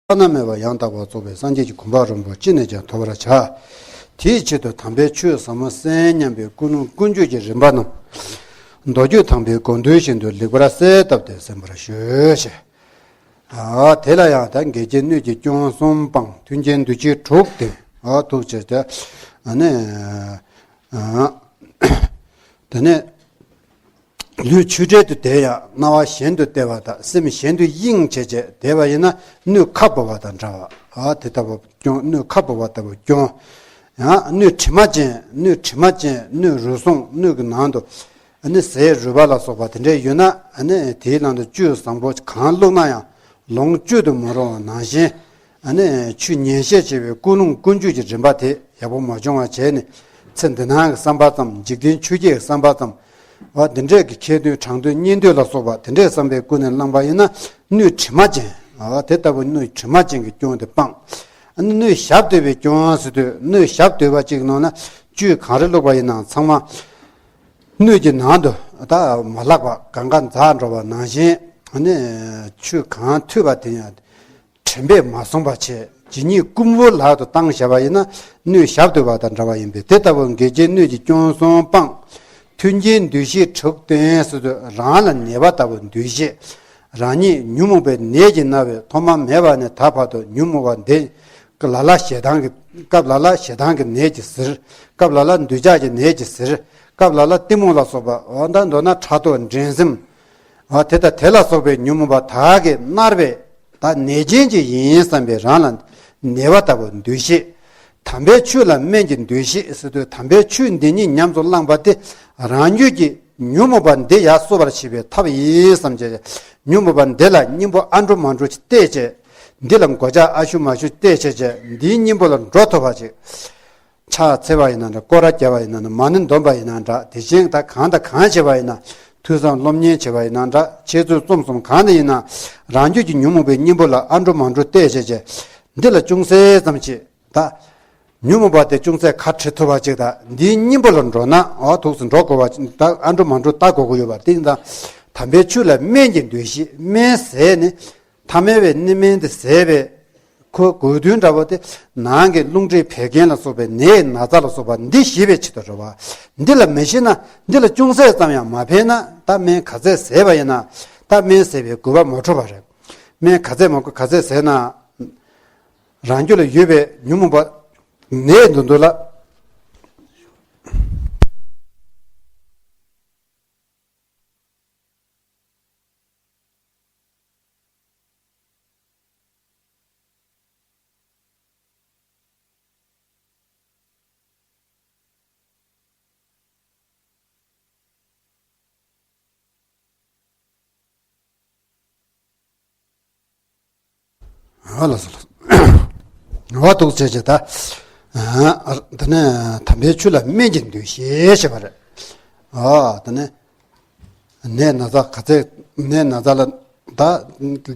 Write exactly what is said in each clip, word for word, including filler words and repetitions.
བླ་ན་མེད་པ་ཡང་དག་པར་རྫོགས་པའི་སངས་རྒྱས་ཀྱི་གོ་འཕང་རིན་པོ་ཅི་ནས་ཀྱང་ཐོབ་པར་བྱ། དེའི་ཆེད་དུ་དམ་པའི་ཆོས་ཟབ་མོ་གསན་སྙམ་པའི་ཀུན་སློང་ཀུན་སྤྱོད་ཀྱི་རིམ་པ་རྣམས། མདོ་རྒྱུད་དམ་པའི་དགོངས་དོན་བཞིན་དུ་ལེགས་པར་གསལ་བཏབ་སྟེ་གསན་པར་ཞུ་ཞེས། ཨ། དེ་ལ་ཡང་ད་འགལ་རྐྱེན་སྣོད་ཀྱི་སྐྱོན་གསུམ་སྤངས། མཐུན་རྐྱེན་འདུ་བྱེད་དྲུག་ལྡན། ཨ། ཐུགས་རྗེ་ཆེ། ཨ་ནི། ཨ། དེ་ནས། ལུས་ཆུ་འདྲལ་དུ་བསྡད་ཡང་སྣང་བ་གཞན་དུ་བལྟས་པ་དང་སེམས་གཞན་དུ་གཡེང་བྱས་བྱས་བསྡད་པ་ཡིན་ན་སྣོད་ཁ་སྦོ་བ་དང་འདྲ་བ། ཨ། དེ་ལྟ་བུ་སྐྱོན། སྣོད་ཁ་སྦོ་བ་ལྟ་བུ་སྐྱོན། ཡང་སྣོད་དྲི་མ་ཅན། སྣོད་དྲི་མ་ཅན། སྣོད་རུལ་སུངས། སྣོད་ཀྱི་ནང་དུ་ཨ་ནི་ཟས་རུལ་བ་ལ་སོགས་པ་དེ་འདྲས་ཡོད་ན། ཨ་ནི་དེའི་ནང་དུ་བཅུད་བཟང་པོ་གང་བླུགས་ན་ཡང་ལོངས་སྤྱོད་དུ་མ་རུང་བ་ནང་བཞིན། ཨ་ནི་ཆུ་ཉེན་བཤད་བྱེད་པའི་ཀུན་སློང་ཀུན་སྤྱོད་ཀྱི་རིམ་པ་དེ་ཡག་པོ་མ་བྱུང་བ་བྱས་ནས། ཚེ་འདི་སྣང་གི་བསམ་པ་ཙམ། འཇིག་རྟེན་ཆོས་བརྒྱད་ཀྱི་བསམ་པ་ཙམ། འོ་དེ་འདྲས་ཀྱི་ཁེ་འདོན་དྲང་འདོན་གཉེན་འདོད་ལ་སོགས་པ་དེ་འདྲས་བསམ་པའི་ཀུན་ནས་བསླངས་པ་ཡིན་ན་སྣོད་དྲི་མ་ཅན། འོ་དེ་ལྟ་བུ་སྣོད་དྲི་མ་ཅན་གྱི་སྐྱོན་དེ་སྤངས། ཨ་ནི་སྣོད་ཞབས་བརྟོལ་བའི་སྐྱོན་ཟེར་དུས། སྣོད་ཞབས་བརྟོལ་བ་གཅིག་ནང་ན་བཅུད་གང་རེ་བླུགས་པ་ཡིན་ནའང་ཚང་མ་སྣོད་ཀྱི་ནང་དུ་ད་མ་ལྷག་པ་གང་ག་འཛག་འགྲོ་བ་ནང་བཞིན། ཨ་ནི་ཆུ་གང་འཐུས་པ་དེ་ཡང་དྲན་པས་མ་བཟུང་བ་བྱས། ཇི་སྙེད་ཀུན་པོ་ལག་ཏུ་བཏང་བཞག་པ་ཡིན་ན་སྣོད་ཞབས་བརྟོལ་བ་དང་འདྲ་བ་ཡིན་པས། དེ་ལྟ་བུ་འགལ་རྐྱེན་སྣོད་ཀྱི་སྐྱོན་གསུམ་སྤངས། མཐུན་རྐྱེན་འདུ་ཤེས་དྲུག་ལྡན་ཟེར་དུས་རང་ལ་ནད་པ་ལྟ་བུ་འདུ་ཤེས། རང་ཉིད་ཉོན་མོངས་པའི་ནད་ཀྱིས་མནར་བའི་ཐོག་མ་མེད་པ་ནས་ད་བར་དུ་ཉོན་མོངས་པ་འདི། སྐབས་ལ་ལ་ཞེ་སྡང་གི། སྐབས་ལ་ལ་ཞེ་སྡང་གི་ནད་ཀྱིས་གཟིར། སྐབས་ལ་ལ་འདོད་ཆགས་ཀྱི་ནད་ཀྱིས་གཟིར། སྐབས་ལ་ལ་གཏི་མུག་ལ་སོགས་པ། འོ་ད་མདོར་ན་ཕྲག་དོག་འགྲན་སེམས། འོ་དེ་དང་དེ་ལ་སོགས་པའི་ཉོན་མོངས་པ་དག་གིས་མནར་བའི་ད་ནད་ཅན་ཅིག་ཡིན་བསམ་པའི་རང་ལ་ནད་པ་ལྟ་བུ་འདུ་ཤེས། དམ་པའི་ཆོས་ལ་སྨན་གྱི་འདུ་ཤེས་ཟེར་དུས། དམ་པའི་ཆོས་འདི་ཉིད་ཉམས་སུ་བླངས་པ་དེ་རང་རྒྱུད་ཀྱི་ཉོན་མོངས་པ་འདི་ཡར་གསོ་བར་བྱེད་པའི་ཐབས་ཡིན་བསམ་བྱས། ཉོན་མོངས་པ་འདི་ལ་གཉེན་པོ་ཨ་འགྲོ་མ་འགྲོ་ཅིག་བལྟས་བྱས། འདི་ལ་མགོ་ལྕག་ཨ་ཤུ་མ་ཤུ་བལྟས་བྱས་བྱས། འདིའི་གཉེན་པོ་ལ་འགྲོ་ཐུབ་པ་ཅིག། ཕྱག་འཚལ་བ་ཡིན་ན་འདྲ། སྐོར་ར་རྒྱབ་པ་ཡིན་ན་འདྲ། མ་ཎི་འདོན་པ་ཡིན་ན་འདྲ། དེ་བཞིན་ད་གང་དང་གང་བྱེད་པ་ཡིན་ན། ཐོས་བསམ་སློབ་གཉེར་བྱེད་པ་ཡིན་ན་འདྲ། འཆད་རྩོད་རྩོམ་གསུམ་གང་དུ་ཡིན་ན། རང་རྒྱུད་ཀྱི་ཉོན་མོངས་པའི་གཉེན་པོ་ལ་ཨ་འགྲོ་མ་འགྲོ་བལྟས་བྱས་བྱས། འདི་ལ་ཅུང་ཟད་ཙམ་ཅིག་ད། ཉོན་མོངས་པ་དེ་ཅུང་ཟད་ཁ་བྲལ་ཐུབ་པ་ཅིག་དང་། འདིའི་གཉེན་པོ་ལ་འགྲོ་ན། འོ་ཐུགས་སུ་འགྲོ་དགོས་པ་ཅིག་ད། ཨ་འགྲོ་མ་འགྲོ་ལྟ་དགོས་ཀྱི་ཡོད་པ་དེ་ཡིན་ཙང་། དམ་པའི་ཆོས་ལ་སྨན་གྱི་འདུ་ཤེས། སྨན་ཟས་ནི། ཐ་མལ་པའི་གནས་སྨན་དེ་ཟས་པས། ཁོའི་དགོས་དོན་འདྲ་པོ་དེ། ནང་གི་རླུང་མཁྲིས་བད་ཀན་ལ་སོགས་པའི་ནད་ན་ཚ་ལ་སོགས་པ་འདི་ཞི་བའི་ཆེད་དུ་རེད་བ། འདི་ལ་མི་ཞི་ན། འདི་ལ་ཅུང་ཟད་ཙམ་ཡང་མ་ཕན་ན། ད་སྨན་ག་ཚད་ཟས་པ་ཡིན་ན། ད་སྨན་ཟས་པའི་དགོས་པ་མ་འཁྲུལ་བ་རེད། སྨན་ག་ཚད་མ་དགོས། ག་ཚད་ཟས་ན། རང་རྒྱུད་ལ་ཡོད་པའི་ཉོན་མོངས་པ་ནད་འདི་འདུག་ལ། ཨ་ལ་སོ་ལ། འོ་ཐུགས་རྗེ་ཆེ་ད། ཨ། དེ་ནས་དམ་པའི་ཆོས་ལ་སྨན་གྱི་འདུ་ཤེས་ཞེས་པ་རེད། ཨ། དེ་ནས་ནད་ན་ཚ་ག་ཚད། ནད་ན་ཚ་ལ་ད་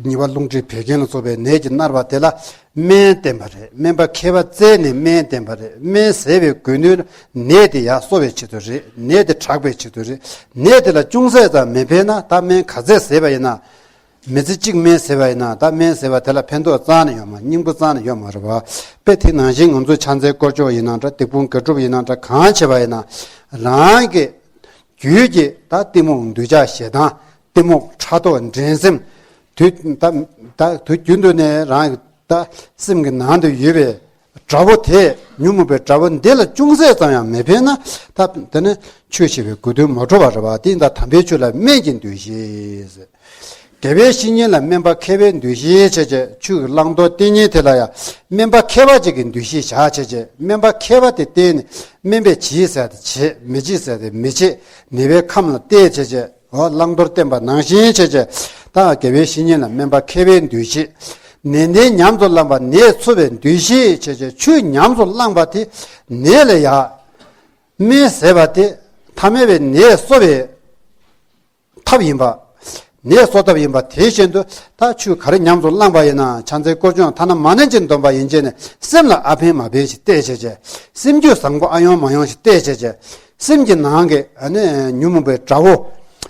ཉེས་པ་རླུང་མཁྲིས་བད་ཀན་ལ་སོགས་པའི་ནད་ཀྱིས་མནར་བ་དེ་ལ་སྨན་བསྟེན་པ་རེད། སྨན་པ་མཁས་པ་བཙལ་ནས་སྨན་བསྟེན་པ་རེད། སྨན་ཟས་པའི་དགོས་དོན་ནད་དེ་ཡར་གསོ་བའི་ཆེད་དུ་རེད། ནད་དེ་དྲག་པའི་ཆེད་དུ་རེད། ནད་དེ་ལ་ཅུང་ཟད་ཙམ་མི་ཕན་ན། ད་སྨན་ག་ཚད་ཟས་པ་ཡིན་ན། མི་ཚེ་གཅིག་སྨན་ཟས་པ་ཡིན་ན། ད་སྨན་ཟས་པ་དེ་ལ་ཕན་ཐོགས་རྩ་ནས་ཡོད་མ། སྙིང་པོ་རྩ་ནས་ཡོད་མ་རེད་བ། དཔེ་དེ་ནང་བཞིན་ང་ཚོ་ཕྱག་འཚལ་སྐོར་སྦྱོང་ཡིན་ན་འདྲ། སྡིག་སྤོང་དགེ་སྒྲུབ་ཡིན་ན་འདྲ། གང་བྱེད་པ་ཡིན་ན། རང་གི་རྒྱུད་ཀྱི་ད་གཏི་མུག་འདོད་ཆགས་ཞེ་སྡང་། གཏི་མུག་ཕྲག་དོག་འགྲན་སེམས། དུས་ད་ད་དུས་རྒྱུན་དུ་ནས་རང་གི་ད་སེམས་ཀྱི་ནང་དུ་ཡོད་པའི་དགྲ་བོ་དེ། ཉོན་མོངས་པའི་དགྲ་བོ་འདི་ལ་ཅུང་ཟད་ཙམ་ཡང་མི་ཕན་ན། ད་དེ་ནི་ཆོས་ཞེས་པའི་དགོས་དོན་མ་གྲུབ་པ་རེད་བ། དེ་ཡིན་ད་དམ་པའི་ཆོས་ལ་སྨན་གྱི་འདུ་ཤེས། དགེ་བའི་བཤེས་གཉེན་ལ་སྨན་པ་མཁས་པའི་འདུ་ཤེས་བྱས་བྱས། ཆོས་ཀྱི་བླང་དོར་བསྟེན་ཉེན་དེ་ལ་ཡང་སྨན་པ་མཁས་པ་ཅིག་གི་འདུ་ཤེས་བཞག་བྱས་བྱས། སྨན་པ་མཁས་པ་དེ་བསྟེན་ནས་སྨན་པས་བྱེད་ཟེར་དེ་བྱེད། མི་བྱེད་ཟེར་དེ་མི་བྱེད། ནད་པའི་ཁམས་ལ་བལྟས་བྱས་བྱས། འོ་བླང་དོར་བསྟེན་པ་ནང་བཞིན་བྱས་བྱས། ད་དགེ་བའི་བཤེས་གཉེན་ལ་སྨན་པ་མཁས་པའི་འདུ་ཤེས། ནན་ཏན་ཉམས་སུ་བླངས་པ་ནད་འཚོ་བའི་འདུ་ཤེས་བྱས་བྱས། ཆོས་ཉམས་སུ་བླངས་པ་དེ་ནད་ལ་ཡ། སྨན་ཟས་པ་དེ་ཐ་མལ་པའི་ནད་གསོ་བའི་ཐབས་ཡིན་པ། ནད་གསོ་ཐབས་ཡིན་པ་དེ་བཞིན་དུ། ད་ཆོས་ག་རེ་ཉམས་སུ་བླངས་པ་ཡིན་ན། ཕྱག་འཚལ་སྐོར་སྦྱོང་ཐ་ན་མ་ཎི་ཅིག་འདོན་པ་ཡིན་བྱས་ནས་སེམས་ལ་ཨ་ཕན་མ་ཕན་ཞིག་བལྟས་བྱས་བྱས། སེམས་རྒྱུད་བཟང་པོ་ཨ་ཡོང་མ་ཡོང་ཞིག་བལྟས་བྱས་བྱས། སེམས་ཀྱི་ནང་གི་ཨ་ནི་ཉོན་མོངས་པའི་དགྲ་བོ།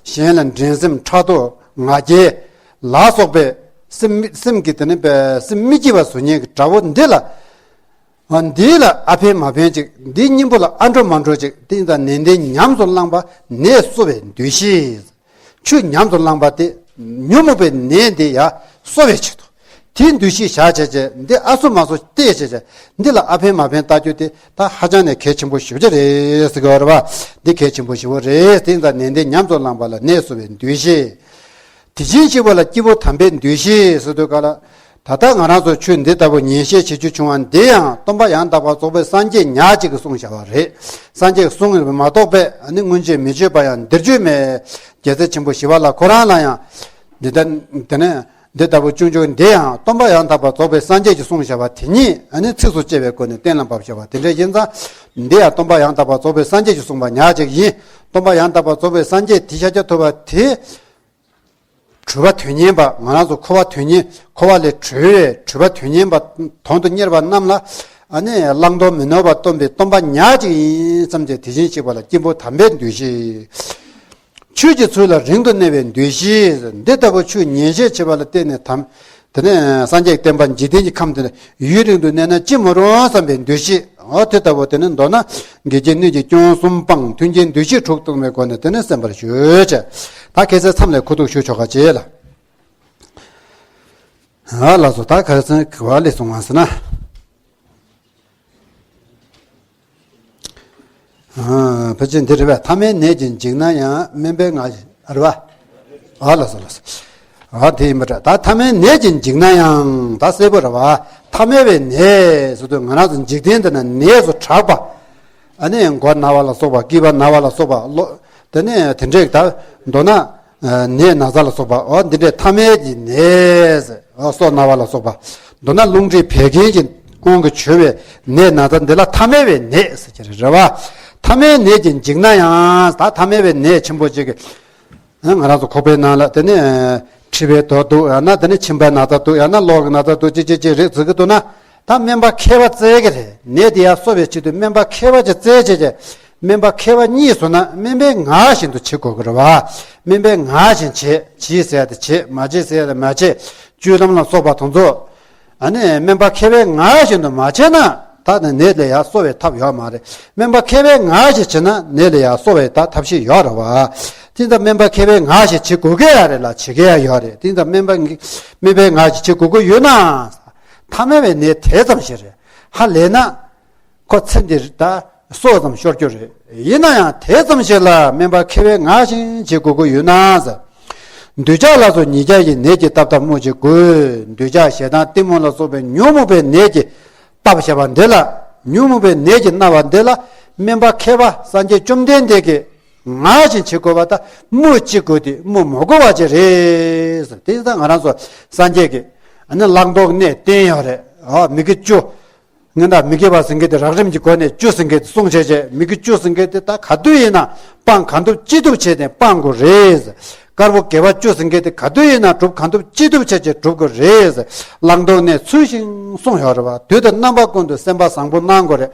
གཞན་ལ་འགྲན་སེམས། ཕྲག་དོག་ང་རྒྱལ་ལ་སོགས་པའི་ སེམས་སེམས་ཀྱི་དེ་ནི་པའི་སེམས་མི་སྐྱིད་པ་བཟོ་མཁན་གྱི་དགྲ་བོ་འདི་ལ། འདི་ལ་ཨ་ཕན་མ་ཕན་ཅིག་འདིའི་གཉེན་པོ་ལ་ཨ་འགྲོ་མ་འགྲོ་ཅིག་དེ་ཡིན་ཙང་ནན་ཏན་ཉམས་སུ་བླངས་པ་ནད་གསོ་བའི་འདུ་ཤེས། ཆོས་ཉམས་སུ་བླངས་པ་དེ་ཉོན་མོངས་པའི་ནད་འདི་ཡང་གསོ་བའི་ཆེད་དུ། དེའི་འདུ་ཤེས་བཞག་བྱས་བྱས་འདི་ཨ་སོ་མ་སོ་བལྟས་བྱས་བྱས་འདི་ལ་ཨ་ཕན་མ་ཕན་ལྟ་རྒྱུ་དེ་ད་ཧ་ཅང་ནས་གལ་ཆེན་པོ་ཞེ་པོ་ཅིག་རེད་ཟེར་གི་ཡོད་རེད་བ། འདི་གལ་ཆེན་པོ་ཞེ་པོ་རེད། དེ་ཡིན་ཙང་ནན་ཏན་ཉམས་སུ་བླངས་པ་ལ་ནད་གསོ་བའི་འདུ་ཤེས། དེ་བཞིན་གཤེགས་པ་ལ་སྐྱེས་བུ་དམ་པའི་འདུ་ཤེས་ཟེར་དུས་ག་ལ། ད་ལྟ་ང་རང་ཚོ་ཆོས་འདི་ལྟ་བུ་ཉན་བཤད་བྱེད་རྒྱུ་བྱུང་བ་འདི་ཡང་སྟོན་པ་ཡང་དག་པར་རྫོགས་པའི་སངས་རྒྱས་ཉག་གཅིག་གིས་གསུངས་བཞག་པ་རེད། སངས་རྒྱས་ཀྱིས་གསུངས་ཡོད་པ་མ་གཏོགས་པས་ཨ་ནི་སྔོན་ཆད་མི་བརྗོད་པ་ཡང་འདིར་བརྗོད་མེད། རྒྱལ་སྲས་ཆེན་པོ་ཞི་བ་ལྷ་ཁོ་རང་ལ་ཡང་འདི་ལྟ་དེ་ནས་འདི་ལྟ་བུ་སྤྱོད་འཇུག་འདི་ཡང་སྟོན་པ་ཡང་དག་པར་རྫོགས་པའི་སངས་རྒྱས་ཀྱིས་གསུངས་བཞག་པ་དེ་ཉིད་ཨ་ནི་ཚིགས་སུ་བཅད་པའི་སྒོ་ནས་གཏན་ལ་ཕབ་བཞག་པ་དེ་འདྲ་ཡིན་ཙང་། འདི་ཡང་སྟོན་པ་ཡང་དག་པར་རྫོགས་པའི་སངས་རྒྱས་ཀྱིས་གསུངས་པ་ཉག་གཅིག་ཡིན། སྟོན་པ་ཡང་དག་པར་རྫོགས་པའི་སངས་རྒྱས་དེ་ཤཱཀྱ་ཐུབ་པ་དེ། གྲུབ་པ་དོན་གཉེར་པ་ང་རང་ཚོ་འཁོར་བ་དོན་གཉེར་འཁོར་བ་ལས་གྲོལ་བའི་གྲུབ་པ་དོན་གཉེར་པ་དོན་དུ་གཉེར་པ་རྣམས་ལ་ཨ་ནི་བླང་དོར་མི་ནོར་བར་སྟོན་པའི་སྟོན་པ་ཉག་གཅིག་ཡིན་བསམ་སྟེ་དེ་བཞིན་གཤེགས་པ་ལ་སྐྱེས་བུ་དམ་པའི་འདུ་ཤེས། ཆོས་ཀྱི་ཚུལ་ལ་རིང་དུ་གནས་པའི་འདུ་ཤེས། འདི་ལྟ་བུ་ཆོས་ཉན་བཤད་བྱེད་པ་ལ་བརྟེན་ནས་དམ། དེ་ནས་སངས་རྒྱས་བསྟན་པ་འཇིག་རྟེན་གྱི་ཁམས་འདི་ན་ཡུན་རིང་དུ་གནས་ན་ཅི་མ་རུང་བསམ་པའི་འདུ་ཤེས། འོ་དེ་ལྟ་བུ་དེ་ནི་མདོར་ན་འགལ་རྐྱེན་གནོད་བྱེད་སྐྱོན་གསུམ་སྤངས་མཐུན་རྐྱེན་འདུ་ཤེས་དྲུག་སྟོང་པའི་སྒོ་ནས་དེ་ནི་སེམས་པར་ཞུ་བྱས། ད་ཁ་སང་མཚམས་ལ་ཁུ་ཐུག་ཞུ་ཆོག་ག་བྱེད་ལ། ཨ་ལགས་སོ། ད་ཁ་སང་ག་བ་ལས་སོང་བ་ཟེར་ན། ཨ། ཕལ་ཆེར་འདི་རེད་པས། ཐ་མལ་ནད་ཀྱིས་འཇིགས་ན་ཡང་སྨན་པའི་ངག་རེད་པ། ཨ་ལགས་སོ་ལགས་སོ། ཨ་དེ་ཡིན་པ་འདྲ། ད་ཐ་མལ་ནད་ཀྱིས་འཇིགས་ན་ཡང་ད་གསལ་པོ་རེད་པ། ཐ་མལ་པའི་ནད་ཟེར་དུས་ང་རང་ཚོ་འཇིག་རྟེན་འདི་ན་ནད་སོགས་དྲག་པ། ཨ་ནི་མགོ་ན་བ་ལ་སོགས་པ་སྐེད་པ་ན་བ་ལ་སོགས་པ་ལོ། དེ་ནས་དེ་འདྲས་ད་མདོར་ན། ནད་ན་ཚ་ལ་སོགས་པ་འོ་འདི་འདྲའི་ཐ་མལ་གྱི་ནད། སྲོག་ན་བ་ལ་སོགས་པ། མདོར་ན་རླུང་མཁྲིས་བད་ཀན་གྱི་དབང་གིས་བྱུང་བའི་ནད་ན་ཚ་འདི་ལ་ཐ་མལ་པའི་ནད་ཟེར་གྱི་རེད་པ། ཐ་མལ་ནད་ཀྱིས་འཇིགས་ན་ཡང་ད་ཐ་མལ་པའི་ནད་ཆེན་པོ་ཅིག་གིས་ང་རང་ཚོ་ཁོག་པའི་ནང་ལ་དེ་ནས་མཁྲིས་པའི་རྡོ་འདུག་ཡང་ན་དེ་ནས་མཆིན་པའི་ན་ཚ་འདུག་ཡང་ན་གློ་བའི་ན་ཚ་འདུག་ཅི་ཅི་ཅི་རེད་ཟེར་གྱི་འདུག་ན། ད་སྨན་པ་མཁས་པ་བཙལ་གྱི་རེད། ནད་དེ་ཡར་གསོ་བའི་ཆེད་དུ་སྨན་པ་མཁས་པ་ཅིག་བཙལ་བྱས་ཀྱི། སྨན་པ་མཁས་པ་གཉིས་བཟོས་ན་སྨན་པའི་ངག་བཞིན་དུ་བྱེད་དགོས་ཀྱི་རེད་པ། སྨན་པའི་ངག་བཞིན་བྱེད། བྱེད་ཟེར་ཡ་དེ་བྱེད། མ་བྱེད་ཟེར་ཡ་དེ་མ་བྱེད། བཅོས་ལམ་ལ་སོགས་པ་དེ་ཚོ། ཨ་ནི་སྨན་པ་མཁས་པའི་ངག་བཞིན་དུ་མ་བྱས་ན་ད་ནི་ནད་ལ་ཡར་གསོ་བའི་ཐབས་ཡོད་མ་རེད། སྨན་པ་མཁས་པའི་ངག་བཞིན་བྱས་ན་ནད་ལ་ཡར་གསོ་བའི་ད་ཐབས་ཤེས་ཡོད་རེད་པ། དེ་ཡིན་ཙང་སྨན་པ་མཁས་པའི་ངག་བཞིན་བྱེད་དགོས་ཀྱི་ཡོད་རེད་ལ། བྱེད་ཀྱི་ཡོད་རེད། དེ་ཡིན་ཙང་སྨན་པ་སྨན་པའི་ངག་བཞིན་བྱེད་དགོས་ཀྱི་ཡོད་ན། ཐ་མལ་པའི་ནད་དེ་ཙམ་ཞིག་རེད། ཧ་ལས་ན། ཁོ་ཚེ་འདིར་ད་སྲོག་ཙམ་ཤོར་རྒྱུ་རེད། ཡིན་ན་ཡང་དེ་ཙམ་ཞིག་ལ་སྨན་པ་མཁས་པའི་ངག་བཞིན་བྱེད་དགོས་ཀྱི་ཡོད་ན་ཟེར། འདོད་ཆགས་ལ་སོགས་ཉིས་བརྒྱ་ཡི། ནད་ཀྱིས་བཏབ་བཏབ་སྨོས་ཅི་དགོས། འདོད་ཆགས་ཞེ་སྡང་གཏི་མུག་ལ་སོགས་པའི་ཉོན་མོངས་པའི་ནད་ཀྱིས་བཏབ་བཞག་པ་འདི་ལ། ཉོན་མོངས་པའི་ནད་ཀྱིས་མནར་བ་འདི་ལ་སྨན་པ་མཁས་པ་སངས་རྒྱས་བཅོམ་ལྡན་འདས་ཀྱིས། ངག་བཞིན་བྱེད་དགོས་པ་དང་སྨོས་ཅི་དགོས་ཏེ་སྨོས་མི་དགོས་པ་ཅིག་རེད་ཟེར། དེ་ཡིན་ཙང་ང་རང་ཚོ་སངས་རྒྱས་ཀྱིས་ཨ་ནི་བླང་དོར་གནས་བསྟན་ཡོད་རེད། ཨ་མི་དགེ་བཅུ། ང་ད་མི་དགེ་བ་ཟེར་མཁན་དེ་རགས་རིམ་གྱི་སྒོ་ནས་བཅུ་ཟེར་མཁན་དེ་གསུངས་བྱས་བྱས། མི་དགེ་བཅུ་ཟེར་མཁན་དེ་ད་ག་དུས་ཡིན་ན་སྤང་གང་ཐུབ་ཅི་ཐུབ་བྱས་ཏེ་སྤང་དགོས་རེད། དཀར་པོ་དགེ་བ་བཅུ་ཟེར་མཁན་དེ་ག་དུས་ཡིན་ན་སྒྲུབ་གང་ཐུབ་ཅི་ཐུབ་བྱས་བྱས་སྒྲུབ་དགོས་རེད། བླང་དོར་གནས་ཚུལ་བཞིན་གསུངས་ཡོད་རེད་པ། དུས་དང་རྣམ་པ་ཀུན་ཏུ་སེམས་པ་བཟང་པོ་གནང་དགོས་རེད།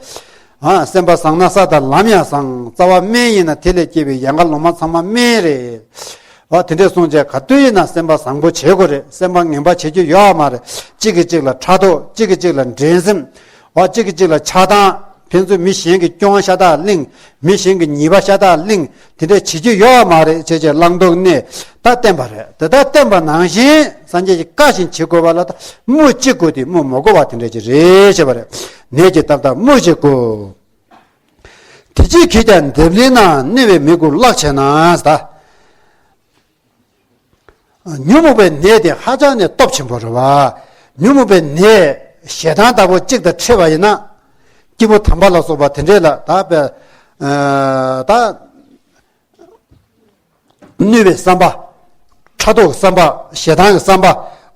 ཨ་སེམས་པ་བཟང་ན་ས་དང་ལམ་ཡང་བཟང་། རྩ་བ་སྨན་ཡིན་ན་དེ་ལས་སྐྱེས་པའི་ཡལ་ག་ལོ་མ་ཚང་མ་སྨན་རེད། ཨ་དེ་འདྲས་སོང་བྱས་ག་དུས་ཡིན་ན་སེམས་པ་བཟང་པོ་བྱེད་དགོས་རེད། སེམས་པ་ངན་པ་བྱེད་རྒྱུ་ཡོད་མ་རེད། གཅིག་གིས་གཅིག་ལ་ཕྲག་དོག་གཅིག་གིས་གཅིག་ལ་འགྲན་སེམས། ཨ་གཅིག་གིས་གཅིག་ལ་ཆགས་སྡང་། ཕན་ཚུན་མི་གཞན་གྱི་སྐྱོན་ཤ་སྟག་གླེང་། མི་གཞན་གྱི་ཉེས་པ་ཤ་སྟག་གླེང་། དེ་འདྲས་བྱེད་རྒྱུ་ཡོད་མ་རེད་བྱས་བྱས་བླང་དོར་གནས་ད་བསྟན་པ་རེད། དེ་ལྟར་བསྟན་པ་ནང་བཞིན་སངས་རྒྱས་ཀྱི་བཀའ་བཞིན་བྱེད་དགོས་པ་ལ་ད་སྨོས་ཅི་དགོས་ཏེ་སྨོས་མི་དགོས་པ་དེ་འདྲས་ཅིག་རེད་བྱས་པ་རེད། ནད་ཀྱིས་བཏབ་བཏབ་སྨོས་ཅི་དགོས། དེ་ཅིས་ཁེགས་ཀྱང་འཛེམ་ལེན་ན། གནོད་པའི་མི་དགུ་བརླག་བྱས་ན་ཟེར། ཉོན་མོངས་པའི་ནད་དེ་ཧ་ཅང་ནས་སྟོབས་ཆེན་པོ་རེད་པ། ཉོན་མོངས་པའི་ནད་ཞེ་སྡང་ལྟ་བུ་གཅིག་དང་འཕྲད་པ་ཡིན་ན། སྐྱེས་བུ་དམ་པ་ལ་སོགས་པ་དེ་འདྲས་ལ་ད་པའི་ད་གནོད་པའི་བསམ་པ། ཕྲག་དོག་གི་བསམ་པ། ཞེ་སྡང་གི་བསམ་པ།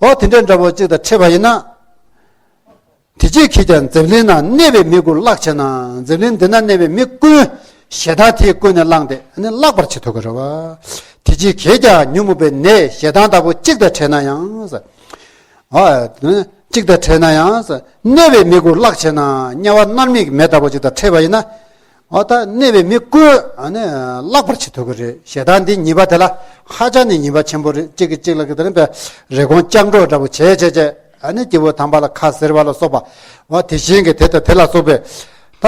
འོ་དེ་འདྲས་འདྲ་བོ་གཅིག་དང་འཕྲད་པ་ཡིན་ན། དེ་ཅིས་ཁེགས་ཀྱང་འཛེམ་ལེན་ན། གནོད་པའི་མི་དགུ་བརླག་བྱས་ན། འཛེམ་ལེན་འདི་ན་གནོད་པའི་མི་ཀུན་ཞེ་སྡང་དེས་ཀུན་ནས་བསླངས་ཏེ་ནི་བརླག་པར་བྱེད་ཐུབ་ཀྱི་རེད་པ། དེ་ཅིས་ཁེགས་ཀྱང་ཉོན་མོངས་པའི་ནད་ཞེ་སྡང་ལྟ་བུ་གཅིག་དང་འཕྲད་ན་ཡང་། ཨ་གཅིག་དང་འཕྲད་ན་ཡང་། གནོད་པའི་མི་དགུ་བརླག་བྱས་ན། དམྱལ་བ་མནར་མེད་ཀྱི་མེ་ལྟ་བུ་གཅིག་དང་འཕྲད་པ་ཡིན་ན། ཨ་ད་གནས་པའི་མི་ཀུན་ཨ་ནི་བརླག་པར་བྱེད་ཐུབ་ཀྱི་རེད། ཞེ་སྡང་འདི་ཉེས་པ་དེ་ལ་ཧ་ཅང་ནས་ཉེས་པ་ཆེན་པོ་རེད། གཅིག་གིས་གཅིག་ལ་གི་དེ་རིང་པའི་རེ་སྐོང་སྐྱབས་འགྲོ་འདྲ་པོ་བྱས་བྱས་བྱས་ཨ་ནི་སྐྱེ་བོ་དམ་པ་ལ་ཁ་ཟེར་བ་ལ་སོགས་པ། འོ་དེ་བཞིན་གྱི་དེ་དང་དེ་ལ་སོགས་པའི་ད།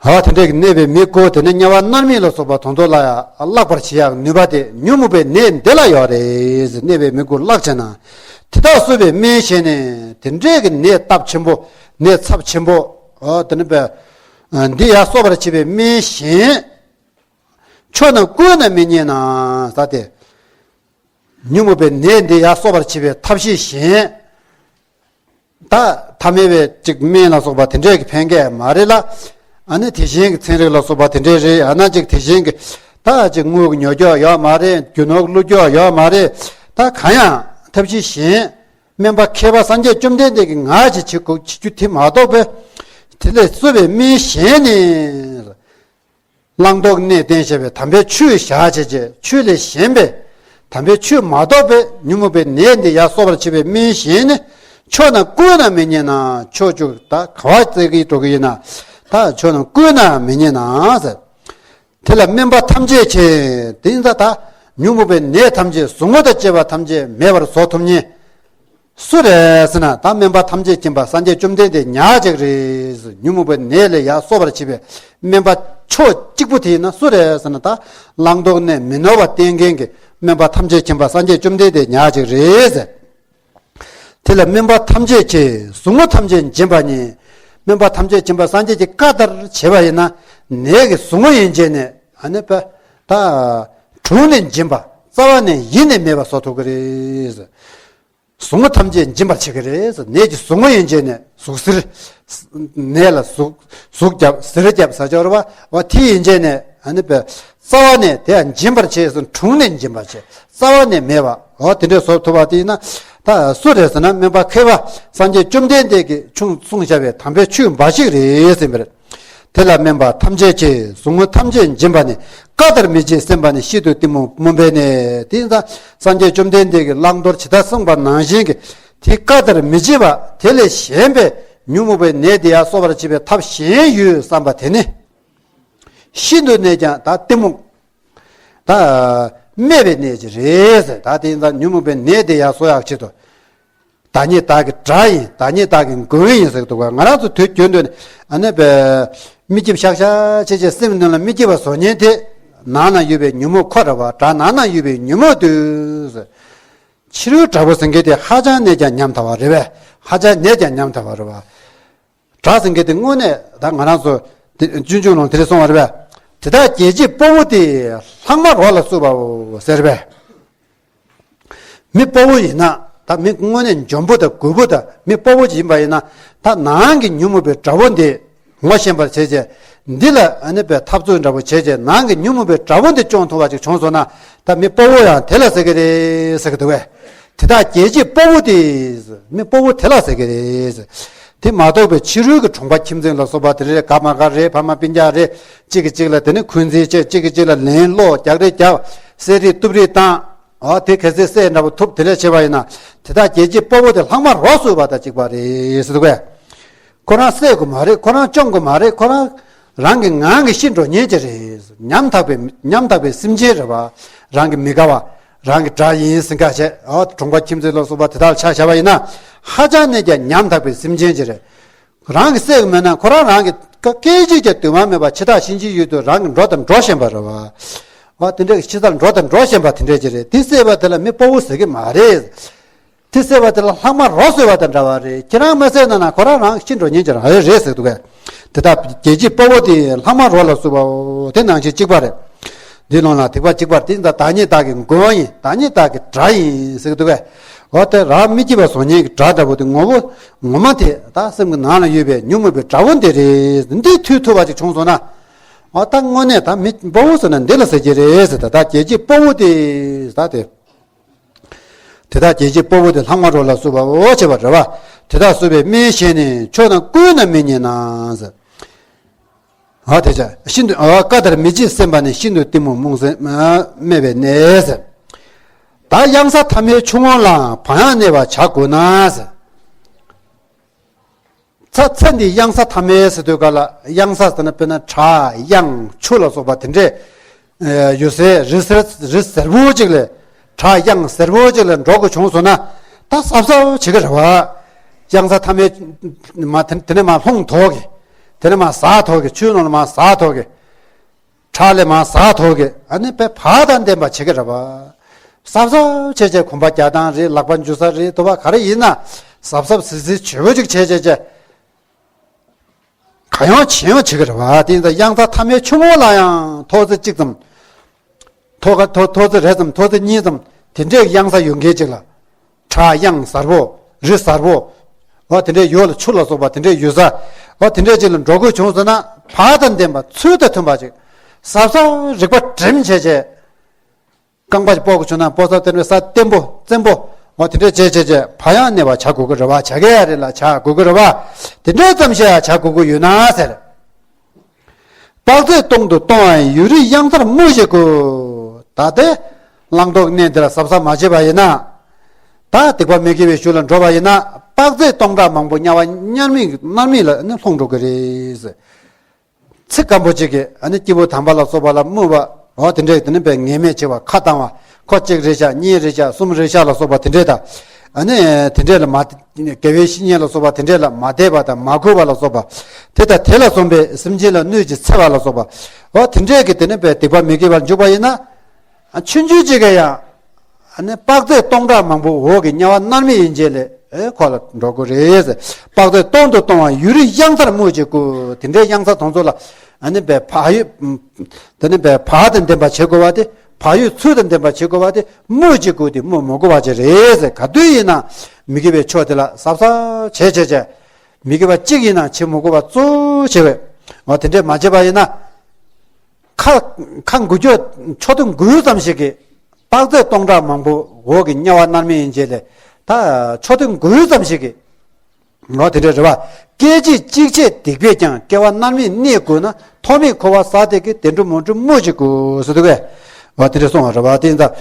འོ་དེ་འདྲའི་གི་གནས་པའི་མི་ཀུན་དེ་ནི་དམྱལ་བ་མནར་མེད་ལ་སོགས་པ་དེ་ཚོ་ལ་ཡང་བརླག་པར་བྱེད་ཡག་ནུས་པ་དེ་ཉོན་མོངས་པའི་ནད་འདི་ལ་ཡོད་རེད། གནས་པའི་མི་ཀུན་བརླག་བྱས་ན། དེ་དག་གསོ་བའི་སྨན་གཞན་ནི། དེ་འདྲའི་གི་ནད་སྟབས་ཆེན་པོ་ནད་ཚབས་ཆེན་པོ། འོ་དེ་ནི་པའི་འདི་ཡང་གསོ་བར་བྱེད་པའི་སྨན་གཞན། ཕྱོགས་རྣམས་ཀུན་ན་མི་རྙེད་ན་ཟེར་ཏེ། ཉོན་མོངས་པའི་ནད་འདི་ཡང་གསོ་བར་བྱེད་པའི་ཐབས་ཤེས་གཞན། ད་ཐ་མལ་པའི་ཅིག་སྨན་ལ་སོགས་པ་དེ་འདྲའི་གི་ཕན་གྱི་མ་རེད་ལ། ཨ་ནི་དེ་བཞིན་གྱི་ཚན་རིག་ལ་སོགས་པ་དེ་འདྲའི་རེད། ཨ་ན་ཅིག་དེ་བཞིན་གྱི་ད་ཅིག་དངུལ་གྱི་ཉོ་རྒྱུ་ཡོད་མ་རེད། རྒྱུ་ནོར་བླུག་རྒྱུ་ཡོད་མ་རེད། ད་གང་ཡང་ཐབས་ཤེས་གཞན། སྨན་པ་མཁས་པ་སངས་རྒྱས་བཅོམ་ལྡན་འདས་ཀྱིས་ང་ཅིག་བྱེད་དགོས་བྱེད་རྒྱུ་དེ་མ་གཏོགས་པས། དེ་ལས་གསོ་བའི་སྨན་གཞན་ནི། བླང་དོར་གནས་བརྟན་བྱ་བའི་དམ་པའི་ཆོས་བཞག་བྱས་བྱས་ཆོས་ལས་གཞན་པའི་དམ་པའི་ཆོས་མ་གཏོགས་པའི་ཉོན་མོངས་པའི་ནད་འདི་ཡང་གསོ་བར་བྱེད་པའི་སྨན་གཞན་ནི། ཕྱོགས་རྣམས་ཀུན་ན་མི་རྙེད་ན། ཕྱོགས་བཅུ་ད་ག་བ་བཙལ་གྱི་འགྲོ་གི་ཡིན་ན། ད་ཕྱོགས་རྣམས་ཀུན་ན་མི་རྙེད་ན་ཟེར། དེ་ལ་སྨན་པ་ཐམས་ཅད་མཁྱེན། དེ་ཡིན་ད་ད་ཉོན་མོངས་པའི་ནད་ཐམས་ཅད་ཟུག་རྔུ་དང་བཅས་པ་ཐམས་ཅད་མེད་པར་བཟོ་ཐུབ་མཁན། སུ་རེད་ཟེར་ན་ད་སྨན་པ་ཐམས་ཅད་མཁྱེན་པ་སངས་རྒྱས་བཅོམ་ལྡན་འདས་ཉག་གཅིག་རེད། ཉོན་མོངས་པའི་ནད་ལས་ཡར་གསོ་བར་བྱེད་པའི་སྨན་པ་ཕྱོགས་གཅིག་པུ་དེ་ཡིན་ན་སུ་རེད་ཟེར་ན་ད་བླང་དོར་གནས་མི་ནོར་བ་བསྟེན་མཁན་གྱི་སྨན་པ་ཐམས་ཅད་མཁྱེན་པ་སངས་རྒྱས་བཅོམ་ལྡན་འདས་ཉག་གཅིག་རེད་ཟེར། དེ་ལ་སྨན་པ་ཐམས་ཅད་མཁྱེན། ཟུག་རྔུ་ཐམས་ཅད་འབྱིན་པ་ཉིད། སྨན་པ་ཐམས་ཅད་མཁྱེན་པ་སངས་རྒྱས་ཀྱིས་བཀའ་ལྟར་བྱས་པ་ཡིན་ན་ནད་ཀྱི་ཟུག་རྔུ་ཡན་ཆད་ནས་ཨ་ནི་པ་ད་དྲུངས་ནས་འབྱིན་པ་རྩ་བ་ནས་ཡེ་ནས་མེད་པ་བཟོ་ཐུབ་ཀྱི་རེད། ཟུག་རྔུ་ཐམས་ཅད་འབྱིན་པར་བྱེད་ཀྱི་རེད། ནད་ཀྱི་ཟུག་རྔུ་ཡན་ཆད་ནས་ཟུག་གཟེར། ནད་ལ་ཟུག་ཟུག་བརྒྱབ་གཟེར་བརྒྱབ་ཟ་ཆོག་རེད་བ། འོ་དེ་ཡན་ཆད་ནས་ཨ་ནི་པའི་རྩ་བ་ནས་དེ་ཡང་འབྱིན་པར་བྱེད་ཟེར། དྲུངས་ནས་འབྱིན་པར་བྱེད་རྩ་བ་ནས་མེད་པ། འོ་དེ་འདྲས་བཟོ་ཐུབ་པ་དེ་ཡིན་ན་ད་སུ་རེད་ཟེར་ན་སྨན་པ་མཁས་པ་སངས་རྒྱས་བཅོམ་ལྡན་འདས་ཀྱིས་ཆུང་གསུངས་བཞག་པའི་དམ་པའི་ཆོས་འབའ་ཞིག་རེད་ཟེར་བས། དེ་ལ་སྨན་པ་ཐམས་ཅད་མཁྱེན། ཟུག་རྔུ་ཐམས་ཅད་འབྱིན་པ་ནི། བཀའ་ལྟར་མི་བྱེད་སེམས་པ་ནི། ཤིན་ཏུ་གཏི་མུག་མུན་པའི་གནས། དེ་ཡིན་ཙང་སངས་རྒྱས་བཅོམ་ལྡན་འདས་ཀྱིས་བླང་དོར་ཇི་ལྟར་གསུངས་པ་ནང་བཞིན་གྱི་དེ་བཀའ་ལྟར་མི་བྱེད་པ་དེ་ལས་གཞན་པའི་ཉོན་མོངས་པའི་ནད་དེ་ཡང་གསོ་བར་བྱེད་པའི་ཐབས་གཞན་ཡོད་བསམ་པ་དེ་ནི། ཤིན་ཏུ་ནས་ཀྱང་ད་གཏི་མུག་ད་སྨད་པའི་གནས་ཅིག་རེད་ཟེར། ད་དེ་ཡིན་ཙང་ཉོན་མོངས་པའི་ནད་དེ་ཡང་གསོ་ཡག་ཆེད་དུ། བདག་ཉིད་བདག་གི་དགྲ་ཡིན། བདག་ཉིད་བདག་གི་མགོན་ཡིན་ཟེར་གི་འདུག་ག་ང་རང་ཚོ་དུས་རྒྱུན་དུ་ནི་ཨ་ནི་པའི་མི་སྐྱིད་ཤག་ཤག་བྱས་བྱས་སེམས་ནང་ལ་མི་སྐྱིད་པ་བཟོ་ཉེན་དེ་ནང་ན་ཡོད་པའི་ཉོན་མོངས་ཁོ་རེད་བ། དགྲ་ནང་ན་ཡོད་པའི་ཉོན་མོངས་དུས། ཕྱི་རོལ་དགྲ་བོ་ཟེར་མཁན་དེ་ཧ་ཅང་ནས་ཀྱང་ཉམ་ཐག་པ་རེད་བས། ཧ་ཅང་ནས་ཀྱང་ཉམ་ཐག་པ་རེད་བ། དགྲ་ཟེར་མཁན་དེ་དངོས་གནས་ད་ང་རང་ཚོ་དེ་ཆུང་ཆུང་ལོང་དེ་རེད་སོང་བ་རེད་བས། དེ་དག་རྒྱལ་བྱེད་དཔའ་བོ་དེ་ལྷག་མ་རོ་ལ་བསྲུབས་པའོ་ཟེར་བས། མི་དཔའ་བོ་ཡིན་ན་ད་མི་དངོས་གནས་འཇོན་པོ་དང་རྒུད་པོ་དང་མི་དཔའ་བོ་ཅིག་ཡིན་པ་ཡིན་ན་ད་ནང་གི་ཉོན་མོངས་པའི་དགྲ་བོ་འདི་ངོ་ཤེས་པར་བྱས་རྗེས་འདི་ལ་ཨ་ནི་པའི་འཐབ་རྩོད་འདྲ་པོ་བྱས་རྗེས་ནང་གི་ཉོན་མོངས་པའི་དགྲ་བོ་འདི་བཅོམ་ཐུབ་པ་ཅིག་བྱུང་སོང་ན་ད་མི་དཔའ་བོ་ཡང་དེ་ལ་ཟེར་གི་རེད་ཟེར་གི་འདུག་བས། དེ་དག་རྒྱལ་བྱེད་དཔའ་བོ་དེ། མི་དཔའ་བོ་དེ་ལ་ཟེར་གི་རེད། དེ་མ་གཏོགས་པའི་ཕྱི་རོལ་གྱི་གྲོང་པ་ཁྱིམ་མཚེས་ལ་སོགས་པ་དེ་རེད། དགའ་མ་དགའ་རེད། ཕ་མ་སྤུན་ཀྱག་རེད། གཅིག་གིས་གཅིག་ལ་དེ་ནི་འཁོན་འཛིན་བྱས། གཅིག་གིས་གཅིག་ལ་ལན་སློག་རྒྱག་རེས་རྒྱབ། བསད་རེས་གཏུབ་རེས་བཏང་། ཨོ་དེ་གལ་སྲིད་བསད་འདྲ་པོ་ཐུབ་དེ་ལས་བྱས་པ་ཡིན་ན་དེ་དག་རྒྱལ་བྱེད་དཔའ་བོ་དེ་ལྷག་མ་རོ་བསྲུབས་པ་དང་གཅིག་པ་རེད་ཟེར་འདུག་གས། ཁོ་རང་བསད་དགོས་མ་རེད། ཁོ་རང་བཅོམ་དགོས་མ་རེད། ཁོ་རང་རང་གི་ངང་གིས་ཤི་འགྲོ་ཉེན་ཅིག་རེད། ཉམ་ཐག་པའི་ཉམ་ཐག་པའི་སེམས་ཅན་རེད་བ། རང་གི་མི་དགའ་བ། རང་གི་དགྲ་ཡིན་ཟེར་འགའ་བྱས། ཨོ་གྲོང་པ་ཁྱིམ་མཚེས་ལ་སོགས་པ་དེ་དག་ལ་ཆ་བཞག་པ་ཡིན་ན་ཧ་ཅང་ནས་ཀྱང་ཉམ་ཐག་པའི་སེམས་ཅན་ཅིག་རེད། རང་གིས་བསད་དགོས་མེད་ན་ཁོ་རང་རང་གི་སྐད་ཅིག་ཀྱང་འདུན་མ་མེད་པ་འཆི་བདག་གཤིན་རྗེའི་ཡུལ་དུ་རང་གིས་འགྲོ་དང་འགྲོ་བཞིན་པ་རེད་བ། ཨོ་དེ་འདྲའི་འཆི་བདག་འགྲོ་དང་འགྲོ་བཞིན་པ་དེ་འདྲའི་ཅིག་རེད། དེ་བསད་པ་དེ་ལ་མི་དཔའ་བོ་ཟེར་གི་མ་རེད། དེ་བསད་པ་དེ་ལ་ལྷག་མ་རོ་བསྲུབས་པ་དང་འདྲ་བ་རེད། ཁྱེད་རང་མ་བསད་ན་ན་ཁོ་རང་རང་ཤི་འགྲོ་ཉེན་ཅིག་རང་ཡོད་རེད་ཟེར་འདུག་གས། དེ་དག་རྒྱལ་བྱེད་དཔའ་བོ་དེ་ལྷག་མ་རོ་ལ་བསྲུབས་པའོ། དེ་ནང་བཞིན་གཅིག་པ་རེད། འདི་ལོང་ལ་ཐིགས་པ་གཅིག་པར་དེ་ཡིན་ད་བདག་ཉིད་བདག་གི་མགོན་ཡིན། བདག་ཉིད་བདག་གི་དགྲ་ཡིན་ཟེར་གི་འདུག་གས། འོ་དེ་རང་མི་སྐྱིད་པ་བཟོ་ཉེན་གྱི་དགྲ་འདྲ་པོ་དེ་ངོ་བོ་ངོ་མ་དེ་ད་སེམས་ཀྱི་ནང་ལ་ཡོད་པའི་ཉོན་མོངས་པའི་དགྲ་བོ་འདི་རེད། འདི་ཐུལ་ཐུབ་པ་ཅིག་བྱུང་སོང་ན། འོ་ད་དངོས་གནས་ད་མི་དཔའ་བོ་ཟེར་ན་འདི་ལ་ཟེར་གྱི་རེད་ཟེར། ད་ད་རྒྱལ་བྱེད་དཔའ་བོ་དེ་ད་དེ། དེ་དག་རྒྱལ་བྱེད་དཔའ་བོ་དེ་ལྷག་མ་རོ་ལ་བསྲུབས་པའོ་བྱས་པ་རེད་བ། དེ་དག་གསོ་བའི་སྨན་གཞན་ནི། ཕྱོགས་རྣམས་ཀུན་ན་མི་རྙེད་ན་ཟེར། ཨ་དེ་ཆ་ཤིན་ཏུ་ཨ་བཀའ་ལྟར་མི་བྱེད་སེམས་པ་ནི། ཤིན་ཏུ་གཏི་མུག་རྨོངས་སེམས་སྨད་པའི་གནས་ཟེར། ད་གཡང་ས་ཐ་མའི་ཆུ་ངོགས་ལའང་བག་ཡངས་གནས་པར་བྱ་དགོས་ན་ཟེར། ཚ་ ཚེ་འདིའི་གཡང་ས་ཐ་མའི་ཟེར་དུས་ག་ལ་གཡང་ས་ཟེར་ན་དཔེར་ན་བྲག་གཡང་ཆུ་ལ་སོགས་པ་དེ་འདྲས། ཡོད་སའི་རི་སེར་རི་སེར་པོ་ཅིག་ལས་བྲག་གཡང་སེར་པོ་ཅིག་ལས་འགྲོ་དགོས་བྱུང་སོང་ན་ད་གཟབ་གཟབ་བྱེད་ཀྱི་རེད་བ། གཡང་ས་ཐ་མའི་མ་དེ་དེ་ནས་མ་ལྷུང་ཐོག་གི། དེ་ནས་མ་ཟག་ཐོག་གི། ཆུའི་ནང་ལ་མ་ཟག་ཐོག་གི། བྲག་ལས་མ་ཟག་ཐོག་གི། ཨ་ནི་དཔེ་བག་དང་ལྡན་པ་བྱེད་ཀྱི་རེད་བ། གཟབ་གཟབ་བྱས་བྱས་གོམ་པ་རྒྱག་སྟངས་རེད། ལག་པ་འཇུ་ས་རེད། དུ་བ་ག་རེ་ཡིན་ན་གཟབ་གཟབ་གཟི་གཟི་བྱོས་བོ་ཅིག་བྱས་བྱས་བྱས། ག་ཡོང་ཇི་ཡོང་བྱེད་ཀྱི་རེད་བ། དེ་ཡིན་ཙང་གཡང་ས་ཐ་མའི་ཆུ་ངོགས་ལ་ཡང་ཐོག་ཙེ་གཅིག་ཙམ། ཐོག་ཁ་ཐོག་ཐོག་ཙེ་རེ་ཙམ་ཐོག་ཙེ་གཉིས་ཙམ་དེ་འདྲའི་གཡང་ས་ཡོད་མཁན་ཅིག་ལ། བྲག་གཡང་གཟར་པོ། རི་གཟར་པོ། འོ་དེ་འདྲའི་ཡོད་ལ་ཆུ་ལ་སོགས་པ་དེ་འདྲའི་ཡོད་ས། འོ་དེ་འདྲའི་ཅིག་ལ་འགྲོ་དགོས་བྱུང་ཟེར་ན་བག་དང་ལྡན་པ་ཚུལ་དང་མཐུན་པ་ཅིག་གཟབ་གཟབ་རིག་པ་སྒྲིམ་བྱས་བྱས། རྐང་པ་ཞིག་སྤོ་དགོས་བྱུང་ན་སྤོ་ས་དེ་འདྲའི་ས་བརྟན་པོ་བཙན་པོ། འོ་དེ་འདྲའི་བྱས་བྱས་བྱས་བག་ཡངས་གནས་པ་བྱ་དགོས་ཀྱི་རེད་བ། བྱ་གི་ཡ་རེད་ལ་བྱ་དགོས་ཀྱི་རེད་བ། དེ་འདྲའི་ཙམ་ཞིག་བྱ་དགོས་ཀྱི་ཡོད་ན་ཟེར། དཔག་ཚད་སྟོང་དུ་གཏོང་བ་ཡིན། ཡུན་རིང་གཡང་སར་སྨོས་ཅི་དགོས། ད་ལྟའི་བླང་དོར་གནས་འདི་ལ་གཟབ་གཟབ་མ་བྱས་པ་ཡིན་ན། ད་སྡིག་པ་མི་དགེ་བའི་གཞུང་ལ་འགྲོ་བ་ཡིན་ན་དཔག་ཚད་སྟོང་ཕྲག་མང་པོ་དམྱལ་བ་མནར་མེད་མནར་མེད་ལ་ནི་ལྷུང་འགྲོ་གི་རེད། ཚིག་སྐམ་པོ་གཅིག་གིས་ཨ་ནི་སྐྱེས་བུ་དམ་པ་ལ་སོགས་པ་ལ་སྨོད་པ། འོ་དེ་འདྲས་དེ་ནི་པའི་ངན་སྨོད་བྱེད་པ། ཁ་བཏང་བ། ཁོ་གཅིག་རེད་ཤག་གཉིས་རེད་ཤག་གསུམ་རེད་ཤག་ལ་སོགས་པ་དེ་འདྲས་དང་། ཨ་ནི་དེ་འདྲས་ལ་མ། དགེ་བའི་བཤེས་གཉེན་ལ་སོགས་པ་དེ་འདྲས་ལ་མ་དད་པ་དང་མ་གུས་པ་ལ་སོགས་པ། དེ་དང་དེ་ལ་སོགས་པའི་སེམས་ཅན་ལ་གནོད་ཅིང་འཚེ་བ་ལ་སོགས་པ། འོ་དེ་འདྲས་ཀྱི་དེ་ནི་པའི་སྡིག་པ་མི་དགེ་བར་འཇུག་པ་ཡིན་ན། ཨ་ཆུང་ཆུང་གཅིག་གིས་ཡང་། ཨ་ནི་དཔག་ཚད་སྟོང་ཕྲག་མང་པོ་འོག་གི་དམྱལ་བ་མནར་མེད་ཡན་ཆད་ལས་ཨེ་ཁོ་ལ་འགྲོ་དགོས་རེད། དཔག་ཚད་སྟོང་དུ་གཏོང་བ་ཡུན་རིང་གཡང་སར་སྨོས་ཅི་དགོས། དེ་འདྲའི་གཡང་ས་དེ་ཚོ་ལ་ཨ་ནི་པའི་བག་ཡོད། དེ་ནི་པའི་བག་དང་ལྡན་པ་བྱེད་དགོས་པ་དེ། བག་ཡོད་ཚུལ་དང་ལྡན་པ་བྱེད་དགོས་པ་དེ་སྨོས་ཅི་དགོས་ཏེ་སྨོས་མི་དགོས་པ་ཅིག་རེད་ཟེར། ག་དུས་ཡིན་ན་མི་དགེ་བའི་ཕྱོགས་དེ་ལ་གཟབ་གཟབ་བྱས་བྱས་བྱས། མི་དགེ་བ་གཅིག་ཡིན་ན་བྱེད་མི་དགོས་པ་གཙོ་ཆེ་བས། འོ་དེ་འདྲས་མ་བྱས་པ་ཡིན་ན། ཁ་ཁ་འགུལ་སྐྱོད་ཕྱོགས་དུས་འགུལ་ཙམ་ཞིག་གིས་དཔག་ཚད་སྟོང་ཕྲག་མང་པོ་འོག་གི་དམྱལ་བ་མནར་མེད་ཡན་ཆད་ལས། ད་ཕྱོགས་དུས་འགུལ་ཙམ་ཞིག་གིས། འོ་དེ་འདྲས་རེད་བ། སྐད་ཅིག་གཅིག་ཆད་སྡིག་པས་ཀྱང་སྐྱེ་བ་མནར་མེད་གནས་དགོས་ན། ཐོག་མེད་འཁོར་བ་ཟད་དེ་གི་བདེ་འགྲོ་མི་འགྲོ་སྨོས་ཅི་དགོས་ཟེར་འདུག་གས། འོ་དེ་འདྲས་གསུངས་པ་རེད་བ། དེ་ཡིན་ཙང་།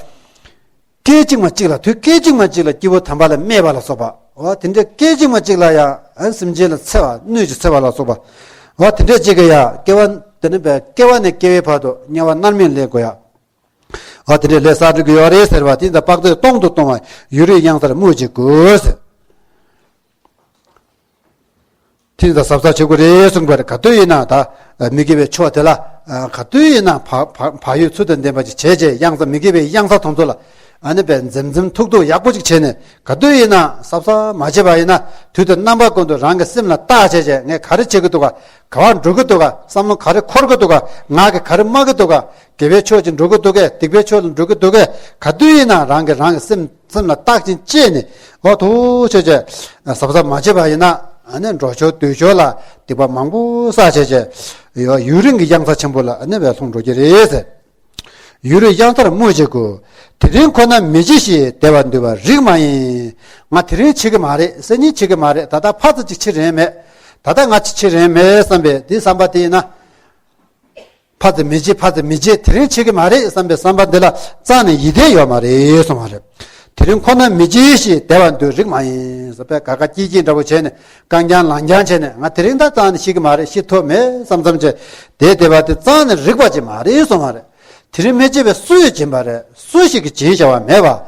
སྐད་ཅིག་མ་གཅིག་ལ་དུས་སྐད་ཅིག་མ་གཅིག་ལ་སྐྱེས་བུ་དམ་པ་ལ་སྨད་པ་ལ་སོགས་པ། འོ་དེ་འདྲའི་སྐད་ཅིག་མ་གཅིག་ལ་ཡང་ཨ་སེམས་ཅན་ལ་འཚེ་བ་གནོད་ཅིང་འཚེ་བ་ལ་སོགས་པ། འོ་དེ་འདྲའི་གཅིག་གིས་ཡང་སྐྱེ་བ་དེ་ནི་པའི་སྐྱེ་བ་ནས་སྐྱེ་བའི་བར་དུ་དམྱལ་བ་མནར་མེད་ལས་དགོས་ཡ། འོ་དེ་འདྲའི་ལས་བསགས་འགྲོ་གི་ཡོད་རེད་ཟེར་བ་དེ་ཡིན་ཙང་དཔག་ཚད་སྟོང་དུ་གཏོང་བ་ཡུན་རིང་གཡང་སར་སྨོས་ཅི་དགོས་ཟེར། དེ་ཡིན་ཙང་གཟབ་གཟབ་བྱེད་དགོས་རེད་གསུངས་པ་རེད། ག་དུས་ཡིན་ན་ད་མི་དགེ་བའི་ཕྱོགས་དེ་ལ། ག་དུས་ཡིན་ན་བག་བག་བག་ཡོད་ཚུལ་དང་ལྡན་པ་ཅིག་བྱས་རྗེས་གཡང་ས་མི་དགེ་བའི་གཡང་ས་དེ་ཚོ་ལ་ཨ་ནི་པའི་འཛེམ་འཛེམ་ཐུག་ཐུག་ཡག་པོ་ཅིག་བྱས་ནས། ག་དུས་ཡིན་ན་གཟབ་གཟབ་མ་བྱས་པ་ཡིན་ན་དུས་དང་རྣམ་པ་ཀུན་ཏུ་རང་གི་སེམས་ལ་བརྟག་བྱས་བྱས་ངས་ག་རེ་བྱེད་ཀྱི་འདུག་ག་ག་བར་འགྲོ་གི་འདུག་ག་བསམ་བློ་ག་རེ་འཁོར་གི་འདུག་ག་ང་གིས་ག་རེ་སྨྲ་གི་འདུག་ག་དགེ་བའི་ཕྱོགས་ཀྱི་འགྲོ་གི་འདུག་གས། སྡིག་པའི་ཕྱོགས་ལ་འགྲོ་གི་འདུག་གས། ག་དུས་ཡིན་ན་རང་གིས་རང་གི་སེམས་སེམས་ལ་བརྟག་ཅིང་དཔྱད་ནས། འོ་ཐུག་ཆོས་ཅེས་གཟབ་གཟབ་མ་བྱས་པ་ཡིན་ན་ཨ་ནི་འགྲོ་ཕྱོགས་སྡོད་ཕྱོགས་ལ་སྡིག་པ་མང་པོ་བསགས་བྱས་བྱས། ཡུན་རིང་གི་གཡང་ས་ཆེན་པོ་ལ་ཨ་ནི་བས་ལྷུང་འགྲོ་གི་རེད་ཟེར། ཡུན་རིང་གཡང་སར་སྨོས་ཅི་དགོས། དེ་རིང་ཁོ་ན་མི་འཇིགས་ཤིང་བདེ་བར་འདུལ་བ་རིགས་མ་ཡིན། ང་དེ་རིང་འཆི་གི་མ་རེད། སང་ཉིན་འཆི་གི་མ་རེད། ད་ལྟ་ཕར་ཙམ་ཅིག་འཆི་རན་མེད། ད་ལྟ་ང་འཆི་རན་མེད་བསམ་པའི་འདི་བསམ་པ་དེ་ཡིན་ན། ཕར་ཙམ་མི་འཇིགས་ཕར་ཙམ་མི་འཇིགས། དེ་རིང་འཆི་གི་མ་རེད་བསམ་པའི་བསམ་པ་འདི་ལ་རྩ་ནས་ཡིད་བརྟན་ཡོད་མ་རེད་གསུངས་པ་རེད། དེ་རིང་ཁོ་ན་མི་འཇིགས་ཤིང་བདེ་བར་འདུལ་རིགས་མ་ཡིན་ཟེར་བས། ག་ག་སྐྱིད་སྐྱིད་འདྲ་པོ་བྱས་ནས་རྐང་རྐྱང་ལངས་རྐྱང་བྱས་ནས་ང་དེ་རིང་ད་རྩ་ནས་ཤི་གི་མ་རེད། ཤི་ཐུབ་མེད་བསམ་བསམ་བྱས་བསྡད་བསྡད་པ་དེ་རྩ་ནས་རིགས་པ་ཅིག་མ་རེད་གསུངས་པ་རེད། དེ་རིང་མི་འཇིགས་པ་སུས་བྱིན་པ་རེད། སུ་ཞིག་གིས་བྱིན་བྱ་བ་མེད་པ།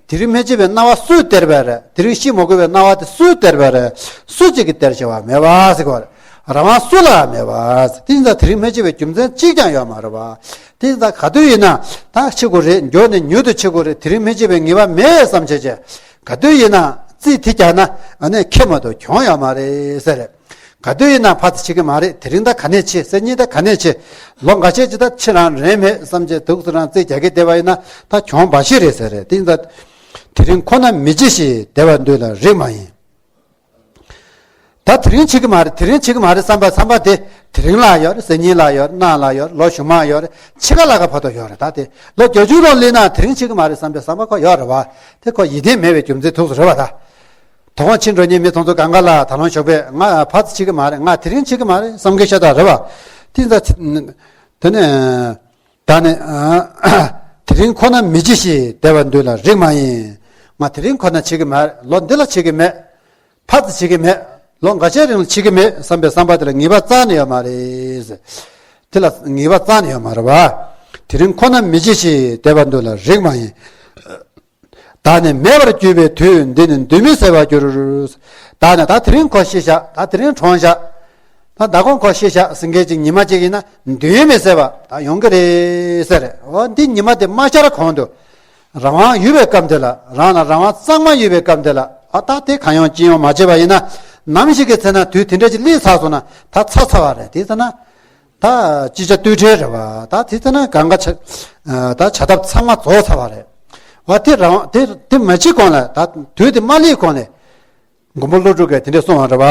དེ་རིང་མི་འཇིགས་པའི་སྣང་བ་སུས་སྟེར་བ་རེད། དེ་རིང་ཤི་མི་དགོས་པའི་སྣང་བ་དེ་སུས་སྟེར་བ་རེད། སུ་གཅིག་གིས་སྟེར་བྱ་བ་མེད་པ་ཟེར་གྱི་རེད། རང་དབང་སུ་ལ་མེད་པ། དེ་ཡིན་ཙང་དེ་རིང་མི་འཇིགས་པའི་རྒྱུ་མཚན་གཅིག་ཀྱང་ཡོད་མ་རེད་པ། དེ་ཡིན་ཙང་ག་དུས་ཡིན་ན་ད་འཆི་དགོས་རེད། མགྱོགས་ནས་མྱུར་དུ་འཆི་དགོས་རེད། དེ་རིང་མི་འཇིགས་པའི་ངེས་པ་མེད་བསམ་བྱས་བྱས། ག་དུས་ཡིན་ན་རྩིས་དེ་རྒྱག་ན་ཨ་ནི་ཁེ་མ་གཏོགས་གྱོང་ཡོད་མ་རེད་ཟེར་རེད། ག་དུས་ཡིན་ན་ཕར་ཚུར་འཆི་གི་མ་རེད། དེ་རིང་ད་ག་ནས་འཆི། སང་ཉིན་ད་ག་ནས་འཆི། ལོ་འགའ་ཤས་ཅིག་ད་འཆི་རང་རན་མེད་བསམ་བྱས་འདུག་སེ་རང་རྩིས་རྒྱག་གི་བསྡད་པ་ཡིན་ན་ད་གྱོང་འབའ་ཞིག་རེད་ཟེར་རེད། དེ་ཡིན་ད། དེ་རིང་ཁོ་ན་མི་འཇིགས་ཤིང་བདེ་བར་འདུལ་ལ་རིགས་མ་ཡིན། ད་དེ་རིང་འཆི་གི་མ་རེད། དེ་རིང་འཆི་གི་མ་རེད་བསམ་པ་བསམ་པ་དེ་དེ་རིང་ལ་ཡོད་རེད། སང་ཉིན་ལ་ཡོད་རེད། གནངས་ལ་ཡོད་རེད། ལོ་གཞུག་མ་ཡོད་རེད། འཆི་ཁ་ལ་ཁ་བར་དུ་ཡོད་རེད། ད་དེ་ལོ་བརྒྱད་ཅུ་ལོ་སླེབས་ན་དེ་རིང་འཆི་གི་མ་རེད་བསམ་པའི་བསམ་པ་ཁོ་ཡོད་རེད་བ། དེ་ཁོ་ཡིད་བརྟན་མེད་པའི་རྒྱུ་མཚན་ཐུག་སོང་རེད་བ། ད། དོ་དགོང་ཕྱིར་འགྲོ་མཁན་མི་ཚོ་ཚོ་གང་ག་ལ་ད་ལོང་ཞོགས་པས་ང་ཕར་ཚུར་འཆི་གི་མ་རེད། ང་དེ་རིང་འཆི་གི་མ་རེད་བསམ་གི་ཤ་སྟག་རེད་བ། དེ་ཚ་དེ་ནས་ད་ནི་དེ་རིང་ཁོ་ན་མི་འཇིགས་ཤིང་བདེ་བར་འདུལ་ལ་རིགས་མ་ཡིན། ང་དེ་རིང་ཁོ་ན་འཆི་གི་མ་རེད། ལོ་འདི་ལ་འཆི་གི་མེད། ཕར་ཚུར་འཆི་གི་མེད། ལོ་འགའ་ཤས་རིང་ལ་འཆི་གི་མེད་བསམ་པའི་བསམ་པ་དེ་ལ་ངེས་པ་རྩ་ནས་ཡོད་མ་རེད། དེ་ལ་ངེས་པ་རྩ་ནས་ཡོད་མ་རེད་བ། དེ་རིང་ཁོ་ན་མི་འཆི་ཞིང་འདས་པར་འདོད་ལ་རིགས་མ་ཡིན། བདག་ནི་མེད་པར་གྱུར་པའི་དུས་འདི་ནི་གདོན་མི་ཟ་བར་འགྱུར། བདག་ནི་ད་དེ་རིང་ཁོ་ཤི་བཞག་ད་དེ་རིང་གྲོངས་བཞག་ད་ཟླ་གོང་ཁོ་ཤི་བཞག་ཟིན་མཁན་ཅིག་ཉི་མ་གཅིག་ཡིན་ན་གདོན་མི་ཟ་བ་ད་ཡོང་གི་རེད་ཟེར། འོ་འདི་ཉི་མ་དེ་མ་ཤར་གོང་དུ། རང་དབང་ཡོད་པའི་སྐབས་འདི་ལ་རང་ལ་རང་དབང་གཙང་མ་ཡོད་པའི་སྐབས་འདི་ལ་ཨ་ད་དེ་གང་ཡོང་ཅི་ཡོང་མ་བྱས་པ་ཡིན་ན་ནམ་ཞིག་གི་ཚེ་ན་དུས་དེ་འདྲ་ཅིག་སླེབས་ཚར་སོང་ན་ད་ཚར་ཚར་བ་རེད། དེ་ཚེ་ན་ད་ཅི་བྱ་གཏོལ་བྲལ་རེད་བ། ད་དེ་ཚེ་ན་གང་ག་བྱ་ད་བྱ་ཐབས་ཚང་མ་རྫོགས་ཚར་བ་རེད་བ། དེ་རང་དབང་དེ་དེ་མ་བྱེད་གོང་ལ་ད་དུས་དེ་མ་སླེབས་གོང་ལ། མགོན་པོ་ཀླུ་སྒྲུབ་ཀྱིས་དེ་འདྲ་གསུངས་པ་རེད་བ།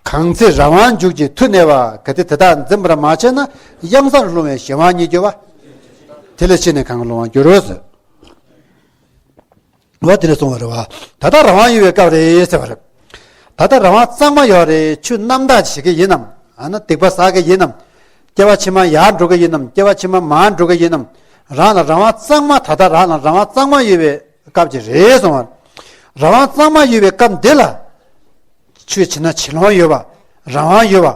གང་ཚེ་རང་དབང་འཇུག་ཅིང་མཐུ་གནས་པ། གལ་ཏེ་དེ་དག་འཛིན་པར་མ་བྱས་ན། གཡང་སར་ལྷུང་བའི་གཞན་དབང་ཉིད་འགྱུར་བ། དེ་ལས་ཕྱིས་ནས་གང་གི་ལྷུང་བར་འགྱུར་རོ་ཟེར། བ་དེ་འདྲ་གསུངས་པ་རེད་བ། ད་ལྟ་རང་དབང་ཡོད་པའི་སྐབས་རེད་ཟེར་བ་རེད། ད་ལྟ་རང་དབང་གཙང་མ་ཡོད་རེད། ཆོས་རྣམ་དག་བྱེད་ཀྱི་ཡིན་ནམ། ཨ་ན་སྡིག་པ་བསགས་ཀྱི་ཡིན་ནམ། སྐྱེ་བ་ཕྱི་མ་ཡར་འགྲོ་གི་ཡིན་ནམ། སྐྱེ་བ་ཕྱི་མ་མར་འགྲོ་གི་ཡིན་ནམ། རང་ལ་རང་དབང་གཙང་མ་ད་ལྟ་རང་ལ་རང་དབང་གཙང་མ་ཡོད་པའི་སྐབས་ཅིག་རེད་གསུངས་པ། རང་དབང་གཙང་མ་ཡོད་པའི་སྐབས་འདི་ལ། ཆོས་བྱེད་ན་བྱེད་ལོང་ཡོད་པ། རང་དབང་ཡོད་པ།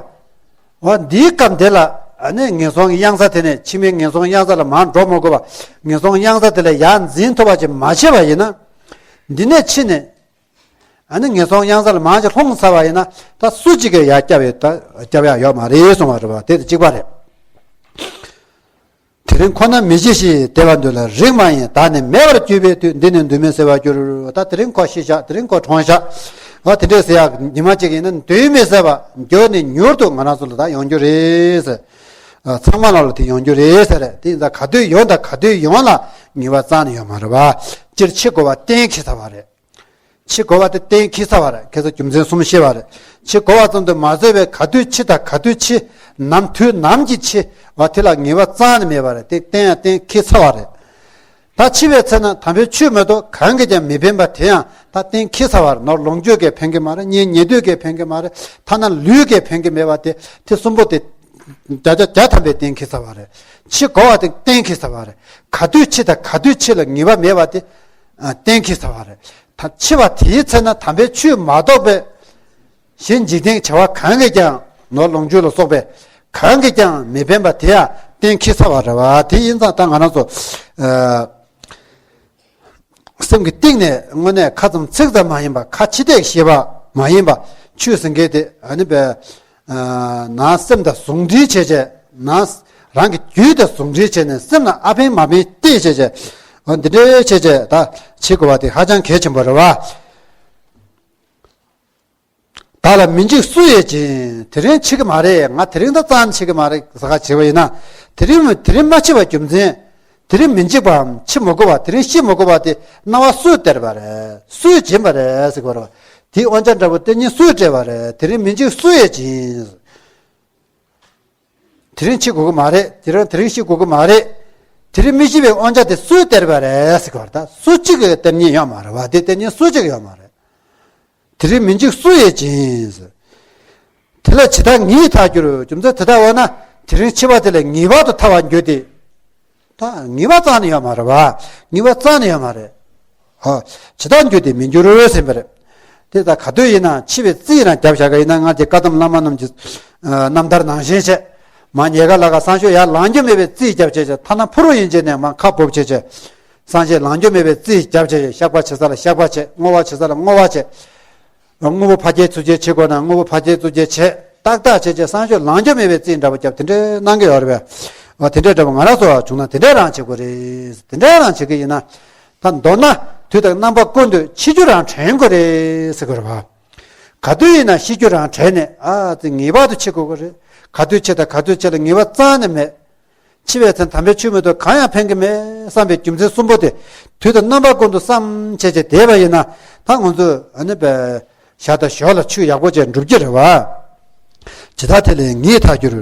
འོ་འདིའི་སྐབས་འདི་ལ་ཨ་ནི་ངན་སོང་གི་གཡང་ས་དེ་ནས་ཕྱི་མའི་ངན་སོང་གཡང་ས་ལ་མར་འགྲོ་མ་དགོས་པ། ངན་སོང་གཡང་ས་དེ་ལ་ཡར་འཛིན་ཐུབ་པ་ཅིག་མ་བྱས་པ་ཡིན་ན། འདི་ནས་ཕྱི་ནས་ཨ་ནི་ངན་སོང་གཡང་ས་ལ་མར་ཅིག་ལྷུང་ཚར་བ་ཡིན་ན་ད་སུ་གཅིག་གིས་ཡར་བསྐྱབ་ཡོད་ད་བསྐྱབ་ཡག་ཡོད་མ་རེད་གསུངས་པ་རེད་བ། དེ་དང་གཅིག་པ་རེད། དེ་རིང་ཁོ་ན་མི་འཆི་ཞིང་འདས་པར་འདོད་ལ་རིགས་མ་ཡིན། བདག་ནི་མེད་པར་གྱུར་པའི་དུས་འདི་ནི་གདོན་མི་ཟ་བར་འགྱུར། ད་དེ་རིང་ཁོ་ཤི་བཞག་དེ་རིང་ཁོ་གྲོངས་བཞག་འོ་དེ་འདྲས་ཟེར་ཡག་ཉི་མ་གཅིག་ཡིན་ན་གདོན་མི་ཟ་བར་འགྱུར་ནས་མྱུར་དུ་ང་རང་ཚོ་ལ་ད་ཡོང་རྒྱུ་རེད་ཟེར། ཨ་ཚང་མ་ལ་ལ་དེ་ཡོང་རྒྱུ་རེད་ཟེར། དེ་ཡིན་ཙང་ག་དུས་ཡོང་དང་ག་དུས་ཡོང་ལ་ངེས་པ་རྩ་ནས་ཡོད་མ་རེད་བ། སྤྱིར་འཆི་དགོས་པ་གཏན་འཁེལ་ཚར་བ་རེད། འཆི་དགོས་པ་དེ་གཏན་འཁེལ་ཚར་བ་རེད། ཁ་སང་རྒྱུ་མཚན་གསུམ་བཤད་པ་རེད། འཆི་དགོས་པ་ཙམ་དུ་མ་ཟད་པའི་ག་དུས་འཆི་དང་ག་དུས་འཆི། ནམ་དུས་ནམ་གྱི་འཆི་བ་དེ་ལ་ངེས་པ་རྩ་ནས་མེད་པ་རེད། དེ་གཏན་ཡང་གཏན་འཁེལ་ཚར་བ་རེད། ད་འཆི་བའི་ཚེ་ན་དམ་པའི་ཆོས་མ་གཏོགས་གང་གིས་ཀྱང་མི་ཕན་པ་དེ་ཡང་ད་གཏན་འཁེལ་ཚར་བ་རེད། ནོར་ལོངས་སྤྱོད་ཀྱིས་ཕན་གྱི་མ་རེད། གཉེན་ཉེ་དུ་གིས་ཕན་གྱི་མ་རེད། ཐ་ན་ལུས་ཀྱིས་ཕན་གྱི་མེད་པ་དེ་དེ་གསུམ་པོ་དེ་བརྒྱ་ཆ་བརྒྱ་ཐམ་པས་གཏན་འཁེལ་ཚར་བ་རེད། འཆི་དགོས་པ་དེ་གཏན་འཁེལ་ཚར་བ་རེད། ག་དུས་འཆི་དང་ག་དུས་འཆི་ལ་ངེས་པ་མེད་པ་དེ་ཨ་གཏན་འཁེལ་ཚར་བ་རེད། ད་འཆི་བ་དེའི་ཚེ་ན་དམ་པའི་ཆོས་མ་གཏོགས་པའི་གཞན་འཇིག་རྟེན་བྱ་བ་གང་གིས་ཀྱང་ནོར་ལོངས་སྤྱོད་ལ་སོགས་པའི་གང་གིས་ཀྱང་མི་ཕན་པ་དེ་ཡང་གཏན་འཁེལ་ཚར་བ་རེད་བ། དེ་ཡིན་ཙང་ད་ང་རང་ཚོ་ཨ་སེམས་ཀྱི་གཏིང་ནས་དངོས་གནས་ཁ་ཙམ་ཚིག་ཙམ་མ་ཡིན་པ། ཁ་ཕྱི་བལྟས་ཤེས་པ་མ་ཡིན་པ། ཆོས་ཟེར་མཁན་དེ་ཨ་ནི་པའི་ནང་སེམས་དང་ཟུང་འབྲེལ་བྱས་བྱས་ནང་རང་གི་རྒྱུད་དང་ཟུང་འབྲེལ་བྱས་ནས་སེམས་ལ་ཨ་ཕན་མ་ཕན་བལྟས་བྱས་བྱས་འདི་འདྲའི་བྱས་བྱས་ད་བྱེད་དགོས་པ་དེ་ཧ་ཅང་གལ་ཆེན་པོ་རེད་བ། བདག་ལ་མི་འཇིགས་སུ་ཡིས་བྱིན། དེ་རིང་འཆི་གི་མ་རེད། ང་དེ་རིང་ད་རྩ་ནས་འཆི་གི་མ་རེད་ཟེར་ཁ་བྱེད་པ་ཡིན་ན། དེ་རིང་དེ་རིང་མ་འཆི་བའི་རྒྱུ་མཚན། དེ་རིང་མི་འཇིགས་པའམ་འཆི་མི་དགོས་པ། དེ་རིང་ཤི་མི་དགོས་པ་དེ་སྣང་བ་སུས་སྟེར་བ་རེད། སུས་བྱིན་པ་རེད་ཟེར་གི་རེད་བ། དེའི་དབང་ཆ་འདྲ་པོ་དེ་ཉིད་སུས་སྤྲད་པ་རེད། དེ་རིང་མི་འཇིགས་སུ་ཡིས་བྱིན། དེ་རིང་འཆི་དགོས་ཀྱི་མ་རེད། དེ་རིང་དེ་རིང་ཤི་དགོས་ཀྱི་མ་རེད། དེ་རིང་མི་ཤི་བའི་དབང་ཆ་དེ་སུས་སྟེར་བ་རེད་ཟེར་གི་རེད། ད་སུ་གཅིག་གིས་སྟེར་མཁན་ཡོད་མ་རེད་བ། དེ་སྟེར་མཁན་སུ་གཅིག་ཡོད་མ་རེད། དེ་རིང་མི་འཇིགས་སུ་ཡིས་བྱིན། དེ་ལ་ཇི་ལྟར་ངེས་ཐག་གྱུར། རྒྱུ་མཚན་དེ་ལྟ་བ་ན་དེ་རིང་འཆི་བ་དེ་ལ་ངེས་པར་དུ་ཐར་བར་འགྱུར་ཏེ། ད་ངེས་པ་རྩ་ནས་ཡོད་མ་རེད་བ། ངེས་པ་རྩ་ནས་ཡོད་མ་རེད། ཨ་ཇི་ལྟར་འགྱུར་ཏེ་མི་འགྱུར་ཟིན་པ་རེད། དེ་ད་ག་དུས་ཡིན་ན་འཆི་བའི་རྩིས་རང་བརྒྱབ་བཞག་གི་ཡིན་ན། ང་ཚོའི་བཀའ་གདམས་བླ་མ་རྣམས་ཀྱི་རྣམ་ཐར་ནང་བཞིན་བྱས། མ་ཉེས་ཁ་ལ་ཁ་སང་ཞོགས་ཡར་ལངས་རྒྱུ་མེད་པའི་རྩིས་བརྒྱབ་བྱས་བྱས། ཐ་ན་ཕུ་རུ་ཡིན་བྱས་ནས་མ་ཁ་སྦུབ་བྱས་བྱས། སང་ཞོགས་ལངས་རྒྱུ་མེད་པའི་རྩིས་བརྒྱབ་བྱས་བྱས། བཤགས་པ་བྱེད་ས་ལ་བཤགས་པ་བྱས། བསྔོ་བ་བྱེད་ས་ལ་བསྔོ་བ་བྱས། དངོས་པོ་ཕར་སྐྱེལ་ཚུར་སྐྱེལ་བྱེད་དགོས་ན་དངོས་པོ་ཕར་སྐྱེལ་ཚུར་སྐྱེལ་བྱས། ཏག་ཏག་བྱས་བྱས་སང་ཞོགས་ལངས་རྒྱུ་མེད་པའི་རྩིས་འདྲ་པོ་བརྒྱབ་དེ་འདྲའི་གནང་གི་ཡོད་རེད་པས། འོ་དེ་འདྲའི་འདྲ་པོ་ང་རང་ཚོ་བྱུང་ན་དེ་འདྲའི་རང་བྱེད་དགོས་རེད། དེ་འདྲའི་རང་བྱེད་ཀྱི་ཡིན་ན། ད་མདོར་ན་དུས་དང་རྣམ་པ་ཀུན་ཏུ་འཆི་རྒྱུ་རང་དྲན་དགོས་རེད་ཟེར་དགོས་རེད་པ། ག་དུས་ཡིན་ན་ཤི་རྒྱུ་རང་དྲན་ནས་ཨ་ཙི་ངེས་པར་དུ་འཆི་དགོས་ཀྱི་རེད། ག་དུས་འཆི་དང་ག་དུས་འཆི་ལ་ངེས་པ་རྩ་ནས་མེད། འཆི་བའི་ཚེ་དམ་པའི་ཆོས་མེད་དུ་གང་ཡང་ཕན་གྱི་མེད་བསམ་པའི་རྒྱུ་མཚན་གསུམ་པོ་དེ་དུས་དང་རྣམ་པ་ཀུན་ཏུ་བསམ་བྱས་བྱས་བསྡད་པ་ཡིན་ན། ད་ང་ཚོས་ཨ་ནི་པའི་ཞག་དང་ཞོགས་ལ་ཆོས་ཡག་པོ་བྱས་འགྲུབ་ཀྱི་རེད་བ། ཇི་ལྟར་དེ་ལས་ངེས་ཐག་གྱུར།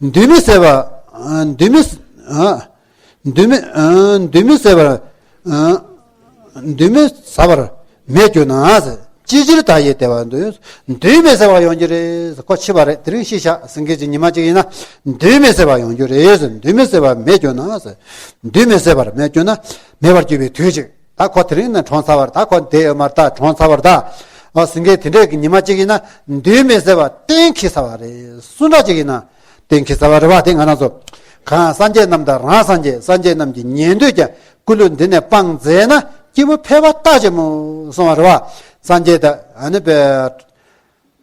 གདོན་མི་ཟ་བར། གདོན་མི། གདོན་མི། གདོན་མི་ཟ་བར། གདོན་མི་ཟ་བར་མེད་གྱུར་ན། ཅི་ཕྱིར་བདག་ཡིས་བདེ་བར་འདོད། གདོན་མི་ཟ་བར་ཡོང་རྒྱུ་རེད། ཁོ་འཆི་བ་རེད། དེ་རིང་ཤི་བཞག་ཟིན་མཁན་གྱི་ཉི་མ་གཅིག་ཡིན་ན་གདོན་མི་ཟ་བར་ཡོང་རྒྱུ་རེད། གདོན་མི་ཟ་བར་མེད་གྱུར་ན། གདོན་མི་ཟ་བར་མེད་གྱུར་ན། མེད་པར་གྱུར་པའི་དུས་གཅིག་ད་ཁོ་དེ་རིང་ན་གྲོངས་ཚར་བ་རེད། ད་ཁོ་བསྡད་ཡོད་མ་རེད། ད་གྲོངས་ཚར་བ་རེད། ད་ ཨ་ཟིན་མཁན་དེ་འདྲས་ཀྱི་ཉི་མ་གཅིག་ཡིན་ན་འདུན་མི་ཟེར་བ་གཏན་འཁེལ་ཚར་བ་རེད། སུ་འདྲ་གཅིག་ཡིན་ན་གཏན་འཁེལ་ཚར་བ་རེད་བ། དེ་ང་རང་ཚོ་གང་སངས་རྒྱས་རྣམས་དང་རང་སངས་རྒྱས། སངས་རྒྱས་རྣམས་ཀྱི་ཉན་ཐོས་ཀྱང་། སྐུ་ལུས་འདི་ནས་སྤངས་མཛད་ན། སྐྱེས་བུ་ཕལ་པ་རྟག་བྱེད་མོད་གསུངས་པ་རེད་བ། སངས་རྒྱས་དང་ཨ་ནི་པའི་